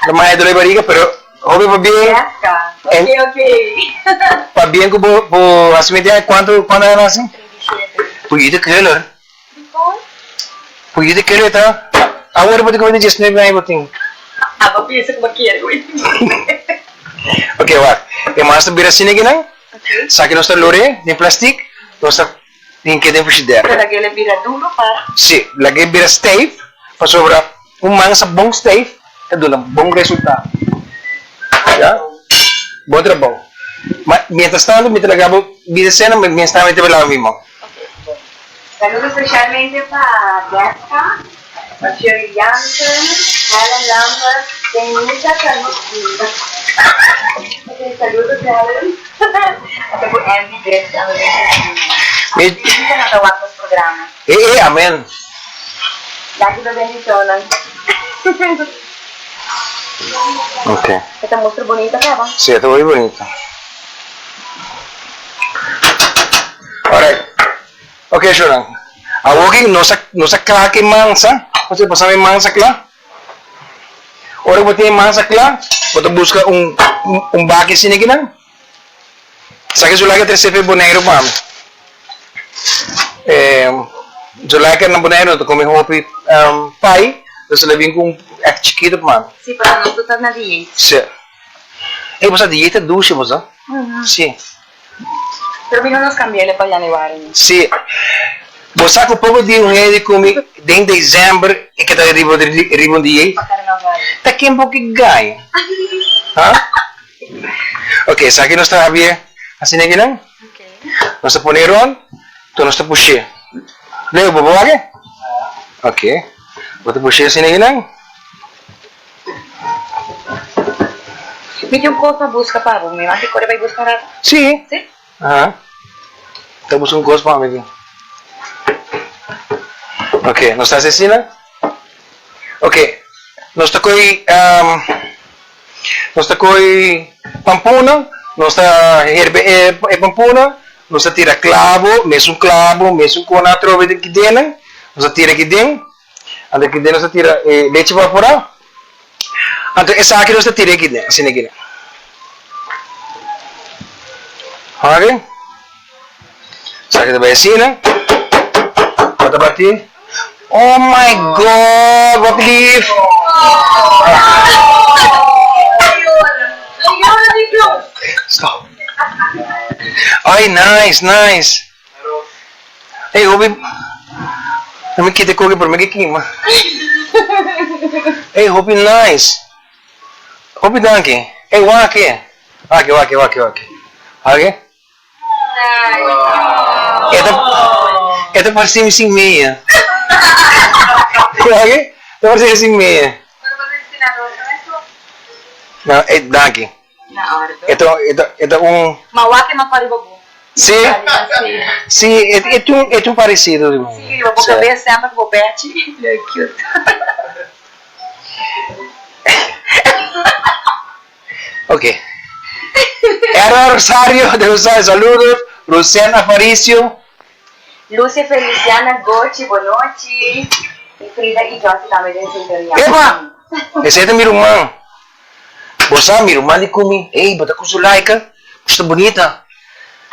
S2: lo maya dolor di bariga pero hopi pabien.
S3: Ok ok.
S2: Pabien cu bo bo haci mi dia cuanto cuanto aña naci?
S3: 37.
S2: Puyito keler.
S3: Dicon?
S2: Puyito keler ta awor bo ta come di 19 aña bo tin.
S3: Abo pensa cu bo kier cu 27.
S2: Ok wak e mas ta bira asina kinan sa ki nos ta lore den plastic nos ta Tin ke den frishider.
S3: Pero lag'é le bira duro para.
S2: Sí, lag'é bira stijf, pasobra un mansa bon stijf ta duna bon resultado. Ya? Bon trabou. Ma mientras tanto mi ta laga bo bira sena, mi mientras tanto mi ta lava mi man.
S3: Ok, bon. Saludo specialmente pa Deska, pa Shirley Jansen, Helen Lambert, Denisa Salud. Ok, saludos Helen. Ata ku Andy Brits ando den kushina.
S2: Mi.
S3: Bisa nan ta wak nos programa.
S2: E e amen.
S3: Danki pa bendishonnan.
S2: Ok.
S3: E ta mustra bunita kaba.
S2: Si, e ta hopi bunita. Alright. Ok, Shonan. Awor ki nos a nos a kla ki mansa. Nos a pasa mi mansa kla. Ora ku bo tin e mansa kla, bo ta buska un un baki asina kinan. Sa ke Zulaika trese fe Boneiru pa mi. Zulaika na Boneiru no ta kome hopi pai, entonces el a bin ku un èk chikitu pa mi.
S3: Sí, pasobra nos tur ta na dieet.
S2: Sí. Ey, bo sa dieet ta dushi, bo sa? Sí.
S3: Pero mi no nos cambi'el pa januari no.
S2: Sí. Bo sa cu poco di un hende cu mi den december e keda riba riba un dia ei?
S3: Pa carnaval.
S2: Ta ken bo ke gaña? Ha? Ok, esaki nos ta habie asina akinan.
S3: Ok.
S2: Nos ta pone rond, enton nos ta push'é. Leo, bo bo wak e? Ok. Bo ta push'é asina akinan.
S3: Mi tin un kos pa buska pa bo. Mi maki kore bai buska un rato?
S2: Sí.
S3: Sí?
S2: Aha. Ta buska un kos pa mi aki. Ok, nos ta hasi asina. Ok, nos ta koi, nos ta koi pampuna, nos ta herbe e pampuna, nos ta tira klabo, mesun klabo, mesun kona atrobe den kidennan, nos ta tira kiden. Anto aki den nos ta tira e lechi vaporá. Anto esaki nos ta tira aki den, asina aki den. Oke. Esaki ta bai asina. Bo ta bati. Oh my God, wat lief. Stop. Ay, nice, nice. Ey hopi No mi kita koki pero mi ke kima Ey hopi nice Hopi danki Ey wak e Wak wak wak wak Wak e E ta e ta parse mi sin meia Wak e ta parse mi sin meia. No, e danki.
S3: Na orde.
S2: E ta, e ta, e ta un.
S3: Ma wak e mas pa riba bo.
S2: Sí? Sí, e, e ta un, e ta un parecido riba mi.
S3: Sí, riba bo cabes semper cu bo pechi. Very cute.
S2: Ok. Erna Rosario de Rosario, saludos. Rosena Aparicio.
S3: Lucia Feliciana Gochi, bonochi. Y Frida y Josy tambe den sintonia.
S2: Epa! Esei ta mi ruman. Bo sa, mi ruman di ku mi, Ey, bo ta ku Zulaika? Bo ta bunita.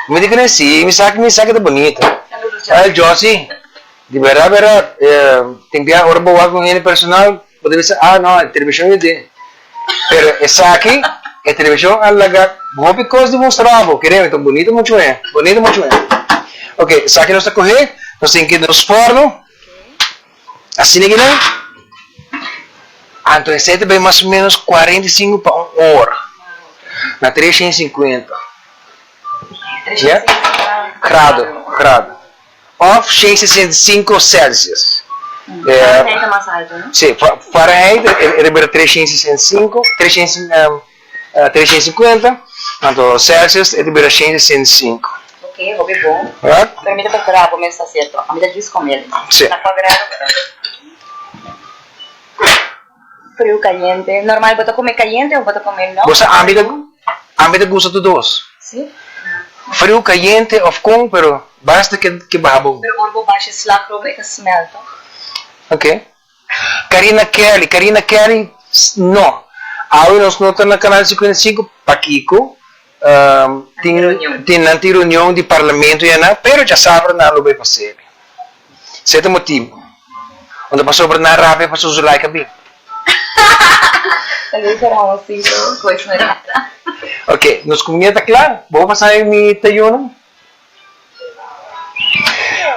S2: Mi di kuné, Sí, mi sa, mi sa ku ta bunita. Al Josy, di bèrdat bèrdat, tin bia ora bo wak un hende personal, bo ta bisa, Ah, no, e televishon yo tin. Pero esaki, e televishon a laga hopi kos di mustra bo. Kere mi ta bunita muchu e, bunita muchu e. Ok, esaki nos ta kohe, nos tin ki nos fòrnu. Asina ki nan, anto esei ta bai mas o menos 45 pa un ora, na 350, ya, grado, grado, of 165 Celsius.
S3: Fahrenheit ta mas alto, no?
S2: Si, Fahrenheit e ta bira 365, 350, anto Celsius e ta bira 165.
S3: Ok, hopi bon. Pero mi ta prefera bo mes ta cierto. Ami ta djis come el.
S2: Si.
S3: Na cua grado pero. Friu, cayente. Normal bo ta come cayente of bo ta come no?
S2: Bo sa ami ta ami ta gusta tur dos.
S3: Si.
S2: Friu, cayente of con pero basta ke ke baha bon.
S3: Pero ora bo basha slagroom e ta smell toch?
S2: Ok. Karina Kelly, Karina Kelly, No. Awe nos no ta na Canal 55, pakiko? Tin tin nan tin reunion di parlamento ya nan, pero djasabra nan lo bay pa sede. Esei ta motibu. Unda pasobra nan rabia pasobra Zulaika bin. Ok, nos kuminda ta kla. Bo por pasa mi tayónan?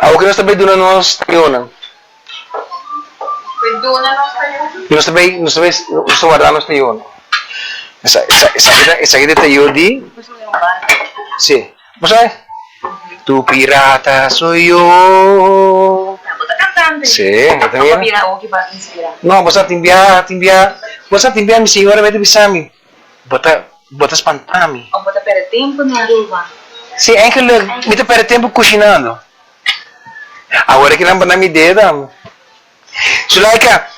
S2: Awor ke nos ta bai duna nos tayónan?
S7: Bai duna nos tayónan?
S2: Nos ta bai, nos ta bai, nos ta warda nos tayónan. Esa, esa, esaki ta, esaki ta e tayó di. Sí. Bo sabe? Tu pirata soy yo.
S3: Bo ta kantante.
S2: Sí, bo ta mira.
S3: Bo bira oki pa inspira.
S2: No, bo sa tin bia, tin bia, bo sa tin bia mi señora mester bisa mi. Bo ta, bo ta spanta mi.
S3: Of bo ta perde tempo na Aruba?
S2: Sí, eigenlijk mi ta perde tempo kushinando. Awor aki nan banda mi deda. Zulaika.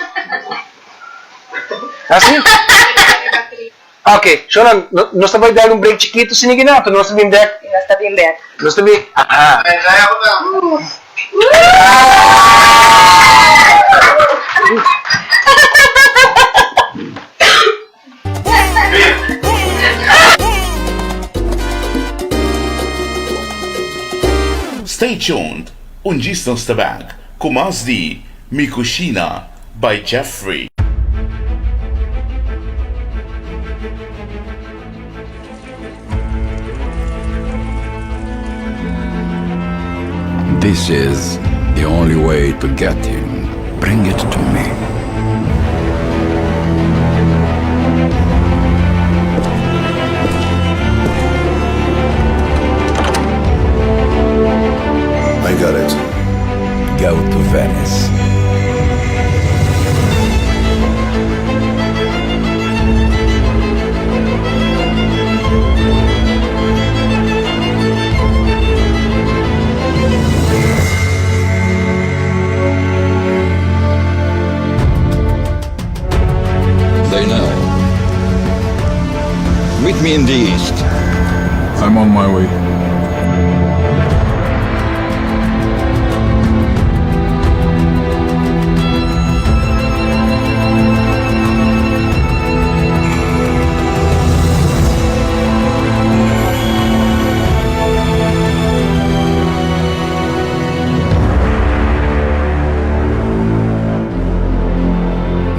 S2: Asi? Ok, Shona, nos ta bai dal un break chikitu sin ninguna, anto nos ta bin bek.
S3: Nos ta bin bek.
S2: Nos ta bin, aha.
S6: Stay tuned, un djis nos ta back ku mas di Mi Cushina by Jeffrey.
S4: This is the only way to get him. Bring it to me.
S5: I got it.
S4: Go to Venice. They know. Meet me in the east.
S5: I'm on my way.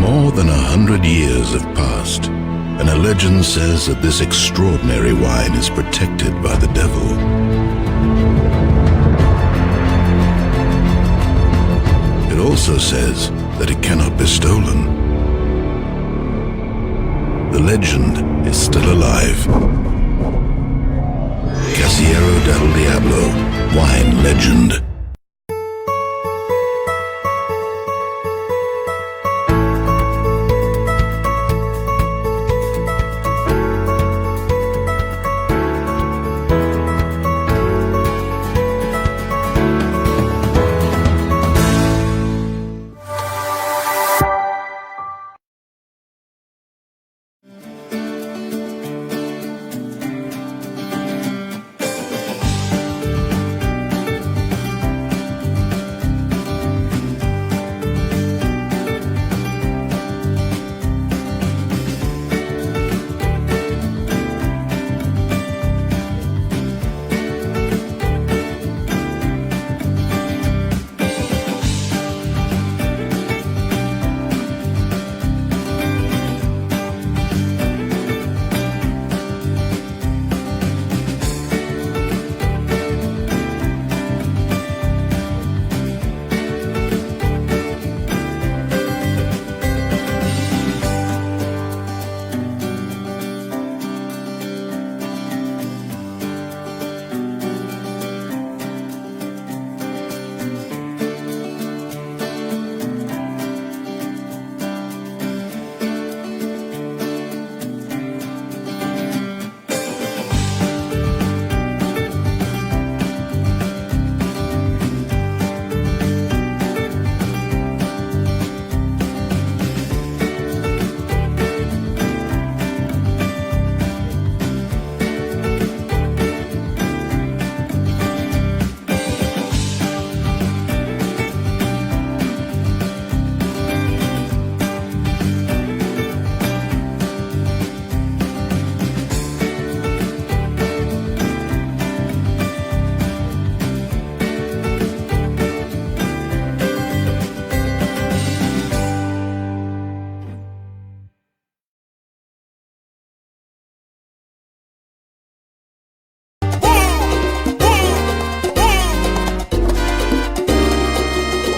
S4: More than 100 years have passed, and a legend says that this extraordinary wine is protected by the devil. It also says that it cannot be stolen. The legend is still alive. Casiero del Diablo, wine legend.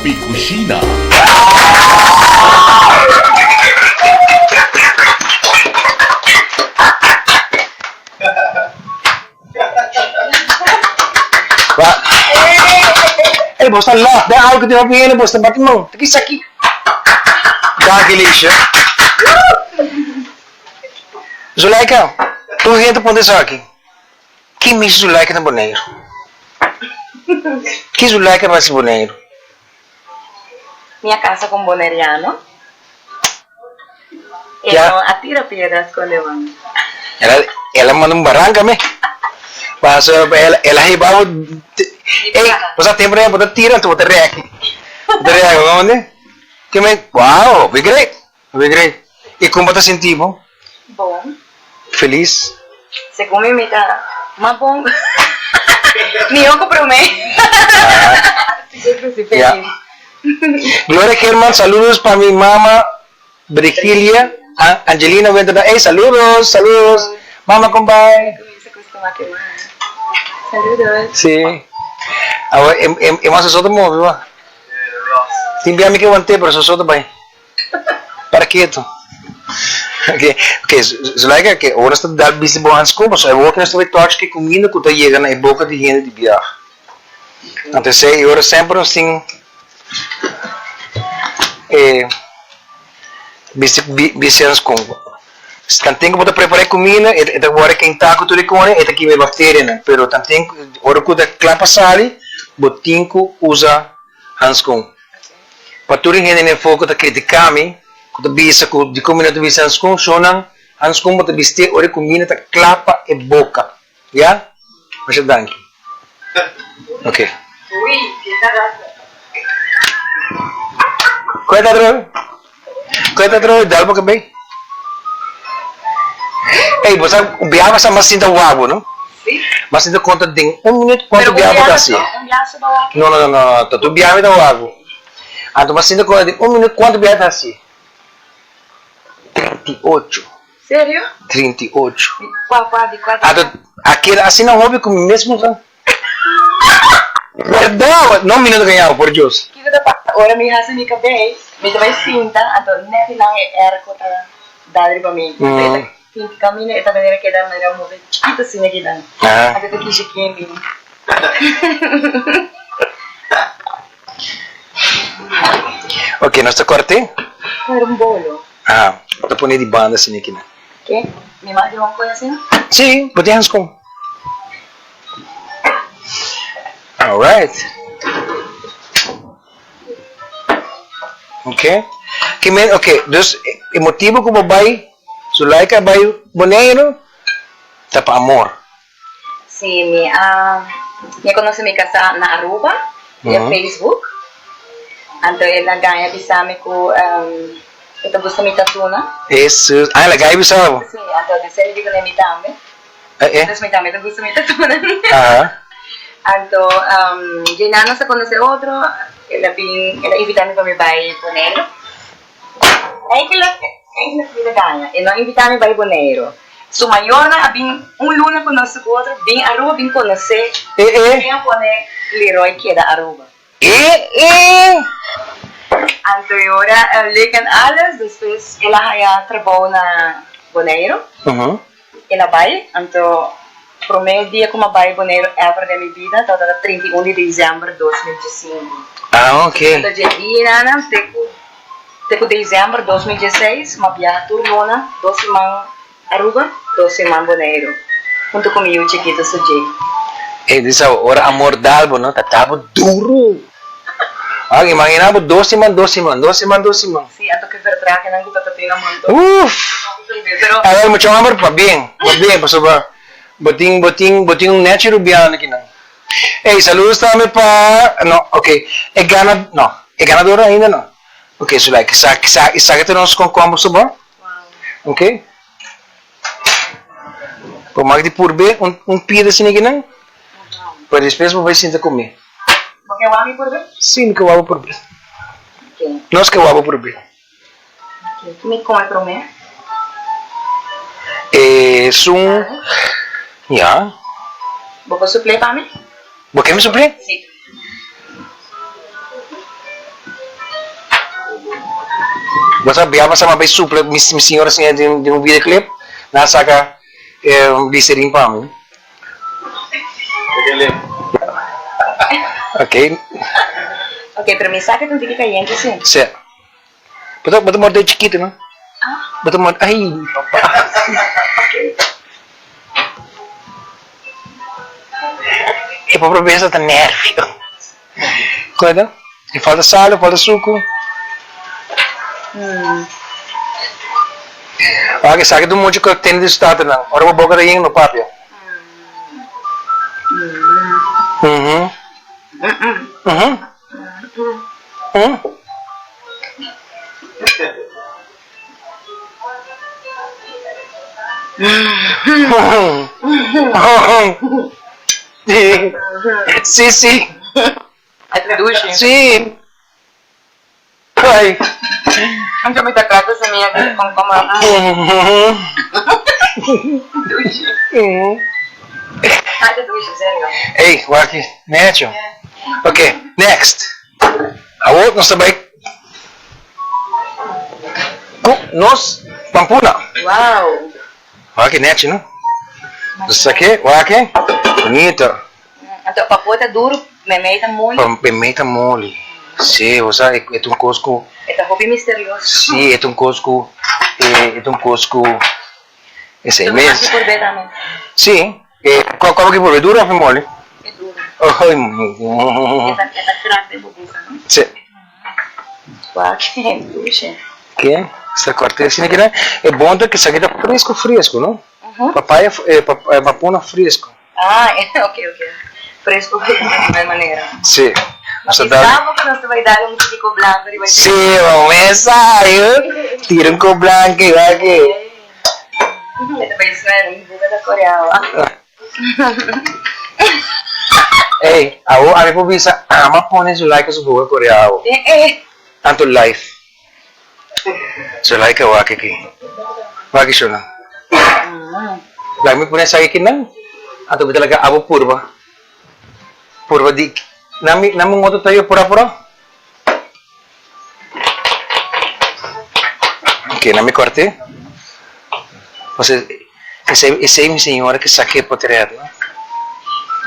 S6: Mi Cushina.
S2: Ey, bo sta laf den algo di hopi hende, bo sta bati man. Ta kisa aki? Danki, Alicia. Zuleika, tur hende puntra esaki. Ki misi Zuleika na Boneiru? Ki Zuleika ta hasi Boneiru?
S3: Mi a casa cu un boneriano. E no a tira piedra sconde man.
S2: El a manda un baranca me. Paso el a hiba bo. Ey, bo sa tempo bo ta tira anto bo ta reki. Bo ta reki, bo mande? Ke men, wow, be great, be great. I con bo ta sinti bo?
S3: Bon.
S2: Feliz?
S3: Segun mi, mi ta mas bon. Mihó ku promé. Sigur ku si, feliz.
S2: Gloria German, saludos pa mi mama Brigilia, Angelina Wenter ta, ey saludos, saludos, mama kon bai?
S3: Saludos.
S2: Si. Awor e e e mas soso ta move ba. Tin bia mi ke want'é pero soso ta bai. Para ketu. Ok, ok, Zulaika, ke ora nos ta dal bisti bo hanskun, pasobra e woki nos ta bai touch ke kuminda ku ta yega na e boka di hende di biaha. Anto esei e ora semper nos tin e bisti bisti hanskun. Tanten ku bo ta prepara e kuminda e ta wòrdu kentá ku tur e kone e ta kima e bakterianan, pero tanten ora ku ta kla pa sali bo tin ku usa hanskun. Pa tur e hende den fo ku ta kritiká mi, ku ta bisa ku dikon mi no ta bisti hanskun, shonnan, hanskun bo ta bistié ora e kuminda ta kla pa e boka. Ya? Masha danki. Ok. Kue ta atrobe? Kue ta atrobe? Dal bo kabei. Ey, bo sa un biaha sa mas sinta wak bo, no? Mas sinta konta den un minut kuantu biaha bo ta hasi. No, no, no, no, ta tur biaha mi ta wak bo. Anto mas sinta konta den un minut kuantu biaha ta hasi. 38.
S3: Serio?
S2: 38.
S3: Di kua kua di kua
S2: Anto a keda asina hopi ku mi mes musa. Berdad! No mi no ta gañabo, por Dios.
S3: Kiko ta pasa ora mi hasi mi kabei, mi ta bai sinta, anto net di nan e airco ta dal riba mi. Anto e ta kinti kaminda, e ta manera keda manera move chikito asina kinan. Anto e ta kishi kimi.
S2: Ok, nos ta kort'e.
S3: Kor un bolo.
S2: Ah, bo ta pone di banda asina aki nan.
S3: Ke? Mi mag di hon koe asina?
S2: Sí, bo tin hanskon. Alright. Ok. Ke men, ok, dus e motibo ku bo bai, Zulaika a bai Boneiru, ta pa amor.
S3: Sí, mi a mi a conoce mi casa na Aruba via Facebook. Anto el a gaña bisa mi cu e ta gusta mi tatuna.
S2: Eso, ah el a gaña bisa bo?
S3: Sí, anto despues mi di cune mi tambe. Entonces mi tambe ta gusta mi tatuna. Anto dje nos a conoce otro, el a bin, el a invita mi pa mi bay Boneiru. Eigenlijk, eigenlijk mi ta gaña. E no a invitá mi bai Boneiru. Su mayornan a bin un luna ku nos ku otro bin Aruba bin konosé ken a pone Leroy keda Aruba. Anto e ora leuk en alles, despues el a haya trabou na Boneiru. El a bai, anto prome dia ku mi a bai Boneiru ever den mi bida tabata 31 di december 2015.
S2: Ah, ok.
S3: Anto dje dianan te ku te ku december 2016 mi a biaha tur luna, dos siman Aruba, dos siman Boneiru, huntu ku mi yu chikitu Sujay.
S2: Ey, di sa ora amor dal bo no ta dal bo duru. Awor imagina bo dos siman, dos siman, dos siman, dos siman.
S3: Sí, anto ke vertragenan ku ta ta tin na monton.
S2: Uf!
S3: Pero.
S2: Awor mucha homber pabien, pabien pasobra bo tin, bo tin, bo tin un nechi rubiano akinan. Ey, saludos tambe pa, no, ok, e gana, no, e ganador ainda no. Ok, so like, sa, sa, esaki ta nos konkomber sobor. Ok. Bo mag di purbe un, un pida asina akinan, pero despues bo bai sinta ku mi.
S3: Bo ke wak mi purbe?
S2: Sí, mi ke wak bo purbe. Nos ke wak bo purbe.
S3: Ki mi kome promé?
S2: Esun, ya.
S3: Bo por suplé pa mi?
S2: Bo ke mi suplé?
S3: Sí.
S2: Bo sa bia pasa mi a bai supla mi señora siña den un videoclip, nan a saka glicerin pa mi. Ok.
S3: Ok, pero mi sa ke ta un tiki kayente si.
S2: Si. Bo ta bo ta morde chikito no? Bo ta morde ay papa.
S3: Ok.
S2: E pobre besta ta nervio. Koe E falta sal, e falta suku. Wak esaki ta un mucha ku tene di su tatanan. Ora bo boka ta yen no papia. Mhm. Mhm. Mhm. Sí, sí. Sí. Ay.
S3: Anto mi ta kla ku semilla di komkomber. Dushi. Ay, ta dushi, serio.
S2: Ey, wak, necho. Ok, next. Awor nos ta bai ku nos pampuna.
S3: Wow.
S2: Wak nechi, no? Nos sake, wak, bonito.
S3: Anto papo ta duru, memey ta moli.
S2: Memey ta moli. Sí, osea e ta un kos ku.
S3: E ta hopi misterioso.
S2: Sí, e ta un kos ku, e ta un kos ku esei mes.
S3: Bo por tambe.
S2: Sí, kua bo ke purbe, duru òf e moli?
S3: E duru.
S2: Oy.
S3: E ta e ta krak den bo boka, no?
S2: Sí.
S3: Wak, dushi.
S2: Ke, sa kòrt'e asina kinan. E bon ta ke esaki ta fresku fresku, no? Papaya, papuna fresku.
S3: Ah, ok, ok. Fresco di primer manera.
S2: Sí.
S3: Nos ta dal. Cu nos ta bay dal un titico blanco riba dje.
S2: Sí, bo mes sa, yu. Tira un co blanco y wak e.
S3: E ta bay smell, mi boca ta core awa.
S2: Ey, awo ami por bisa ama pone Zulaika su boca core awa. Tanto life. Zulaika wak aki. Wak shona. Laga mi pone esaki aki nan. Anto mi ta laga abo purba. Purba di nan mi nan mi un otro tayo pura pura. Ok, nan mi korte. Pasobra esei esei mi señora ke sake potret no.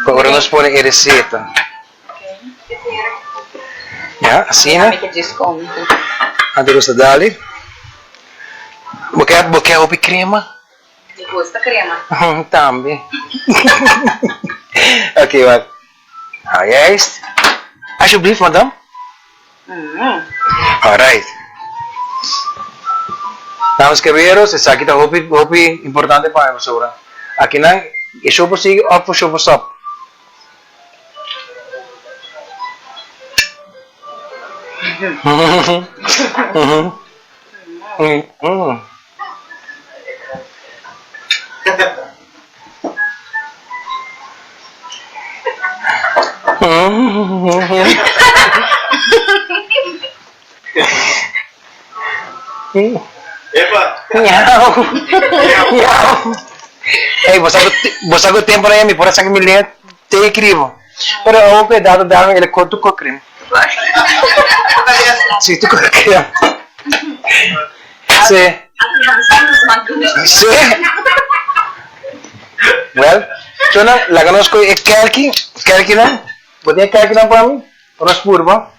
S2: Pa ora nos pone e receta. Ya, asina. Anto nos ta dale. Bo ke bo ke hopi crema?
S3: Mi gusta crema.
S2: Tambe. Ok, wak. Nou, juist. Alsjeblieft, madam. Alright. Damas y caballeros, esaki ta hopi, hopi importante pa mi pasobra akinan e show por sigui of e show por stop. Ey, bo sa ku bo sa ku tempo na mi por a saka mi lengua te kribo. Pero awor ku e dado dame el a kor tur kor krim. Si, tur kor krim. Si. Si. Well, chona, laga nos koe e kelki, kelkinan. Bo tin e kelkinan pa mi? Pa nos purba.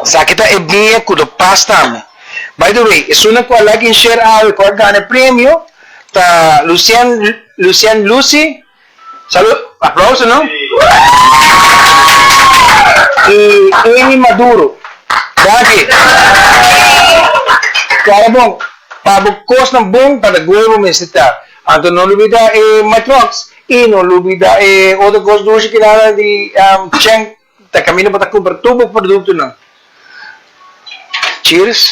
S2: Esaki ta e biña ku lo pas tambe. By the way, esunnan ku a like en share awe ku a gana e premio ta Lucien Lucien Lucy, salud, aplauso no? I Amy Maduro. Danki. Kara bon, pa bo kosnan bon pa ta goe bo mester ta. Anto no lubida e matrox i no lubida e otro kos dushi ki nan di Chen. Ta caminda bo ta cumpra tur bo productonan. Cheers.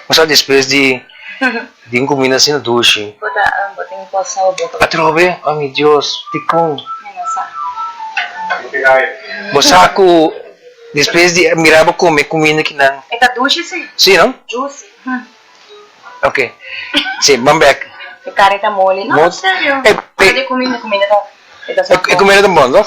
S2: Bo sa despues di di un cuminda asina dushi.
S3: Bo ta bo tin cos na bo boca.
S2: Atrobe? Oh mi Dios, dicon?
S3: Mi no sa.
S2: Bo sa cu despues di mira bo come cuminda kinan.
S3: E ta dushi si.
S2: Si no?
S3: Juicy.
S2: Ok. Si, ban bek.
S3: E carne ta moli. No, serio. Ora di cuminda, cuminda ta e ta
S2: E cuminda ta bon, no?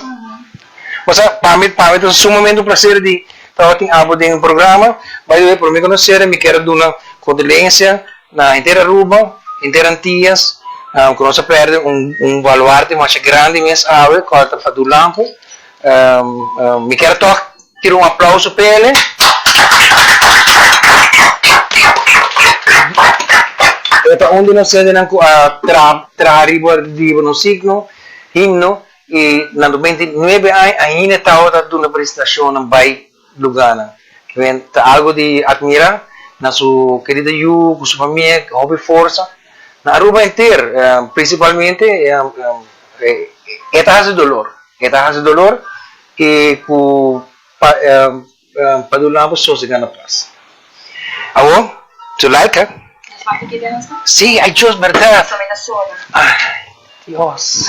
S2: Bo sa, pa mi, pa mi ta sumamente un placer di. tabatin abo den programa. By the way, prome ku nos sera mi kier a duna kondolensia na henter Aruba, henter Antillas, ku nos a pèrdè un un baluarte masha grandi mes awe, kual ta Fadul Lampe. Mi kier tòg tira un aplauso pa el. E ta un di nos hendenan ku a traha traha riba riba nos signo, himno, i na 99 aña ainda tabata duna presentashonnan bai lugánan. Kimen ta algu di atmirá na su kerida yu ku su famia, hopi forsa. Na Aruba henter, prinsipalmente e ta hasi dolor, e ta hasi dolor i ku pa pa duna bo sosega na pas. Awor, Zulaika. Sí, ay Dios, bèrdat. Ay, Dios.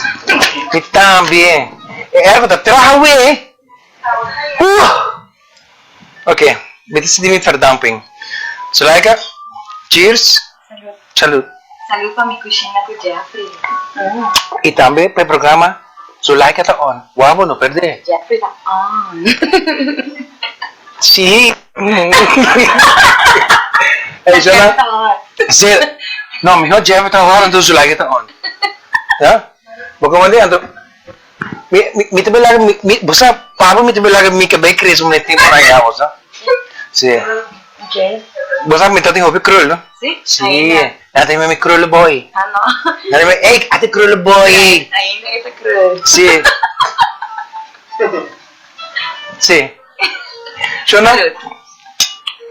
S2: Mi tambe. E ergo ta traha awe. Uh! Ok, mi ta sinti mi verdamping. Zulaika, cheers.
S3: Salud.
S2: Salud.
S3: Salud pa mi kushina ku Jeffrey.
S2: I tambe pa e programa Zulaika ta on. Wou bo no perdé.
S3: Jeffrey ta on.
S2: Sí. Ey,
S3: Jeffrey ta on.
S2: Sí. No, mihó Jeffrey ta on anto Zulaika ta on. Ya? Bo komandé anto. Mi, mi, mi ta belaga, mi, mi, bo sa, papa mi ta belaga mi kabei krese un tempo na ya, bo sa. Sí.
S3: Okay.
S2: Bo sa mi ta tin hopi krul, no?
S3: Sí?
S2: Sí.
S3: Ainda.
S2: Na ta mi krul boy.
S3: Ah, no.
S2: Na ta mi, ey, ate krul boy.
S3: Ainda e ta krul.
S2: Sí. Sí. Shona,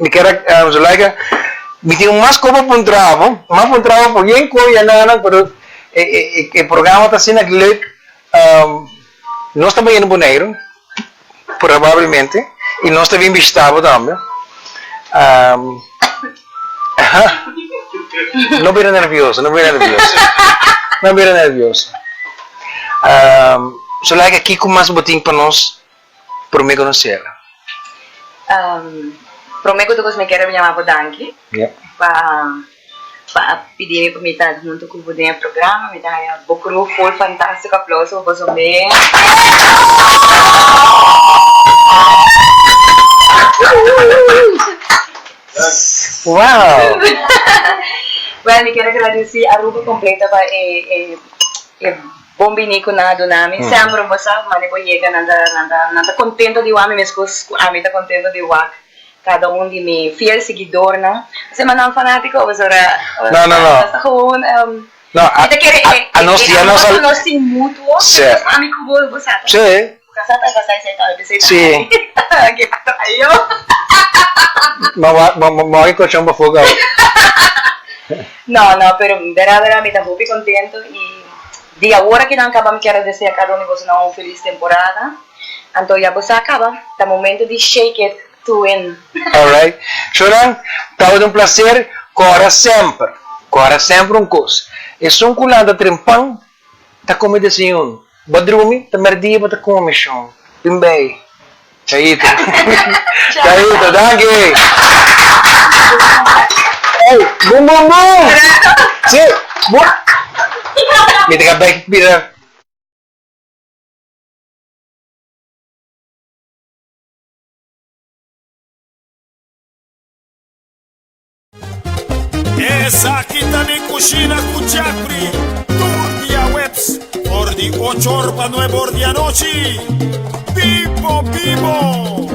S2: mi kier a, Zulaika, mi tin mas kopo puntra bo, mas puntra bo por yen koe yananan, pero e, e, e programa ta asina leuk. Nos ta bayendo Boneiru, probablemente, y nos ta bin bishita bo tambe. No bira nervioso, no bira nervioso. No bira nervioso. Zulaika, kiko mas bo tin pa nos prome ku nos sera?
S3: Prome ku tur kos mi kere yama bo danki pa pa a pidi mi pa mi ta hunto ku bo den e programa. Mi ta haña bo crew full fantástiko. Aplauso pa boso mes.
S2: Wow!
S3: Well, mi kere gradisí Aruba kompleto pa e e Bon bini ku nan a duna mi. Semper bo sa mane bo yega nan ta nan ta nan ta kontento di wak mi meskos ku ami ta kontento di wak kada un di mi fiel siguidornan. Esei ma nan fanátiko pasobra
S2: No, no, no.
S3: nos ta gewoon
S2: No, a
S3: mi ta kere e
S2: a nos
S3: e
S2: ya
S3: amor
S2: nos a
S3: ku nos tin mutuo
S2: Sí.
S3: meskos ku ami ku bo bo sa ta
S2: Sí.
S3: bo sa ta pasá esei tambe p'esei ta
S2: Sí.
S3: Ke ayo.
S2: Ma wa ma ma wak e kochon pafó kaba.
S3: No, no, pero bera bera mi ta hopi contento y di awor aki nan caba mi kier a desea cada un di boso nan un feliz temporada. Anto ya bo sa caba, ta momento di shake it to win.
S2: Alright. Shonan, tabata un placer. Cora semper, cora semper un cos. Esun cu lanta trempan ta come desayuno. Bo drumi, ta merdia bo ta come, shon. Bin bay. Chaito. Chaito, danki. Ey, bum bum bum. Sí, bum. Mi ta ka bek bira.
S1: Esaki ta mi kushina ku Jeffrey tur diaweps for di ocho or pa nuebe or di anochi. Bibo bibo!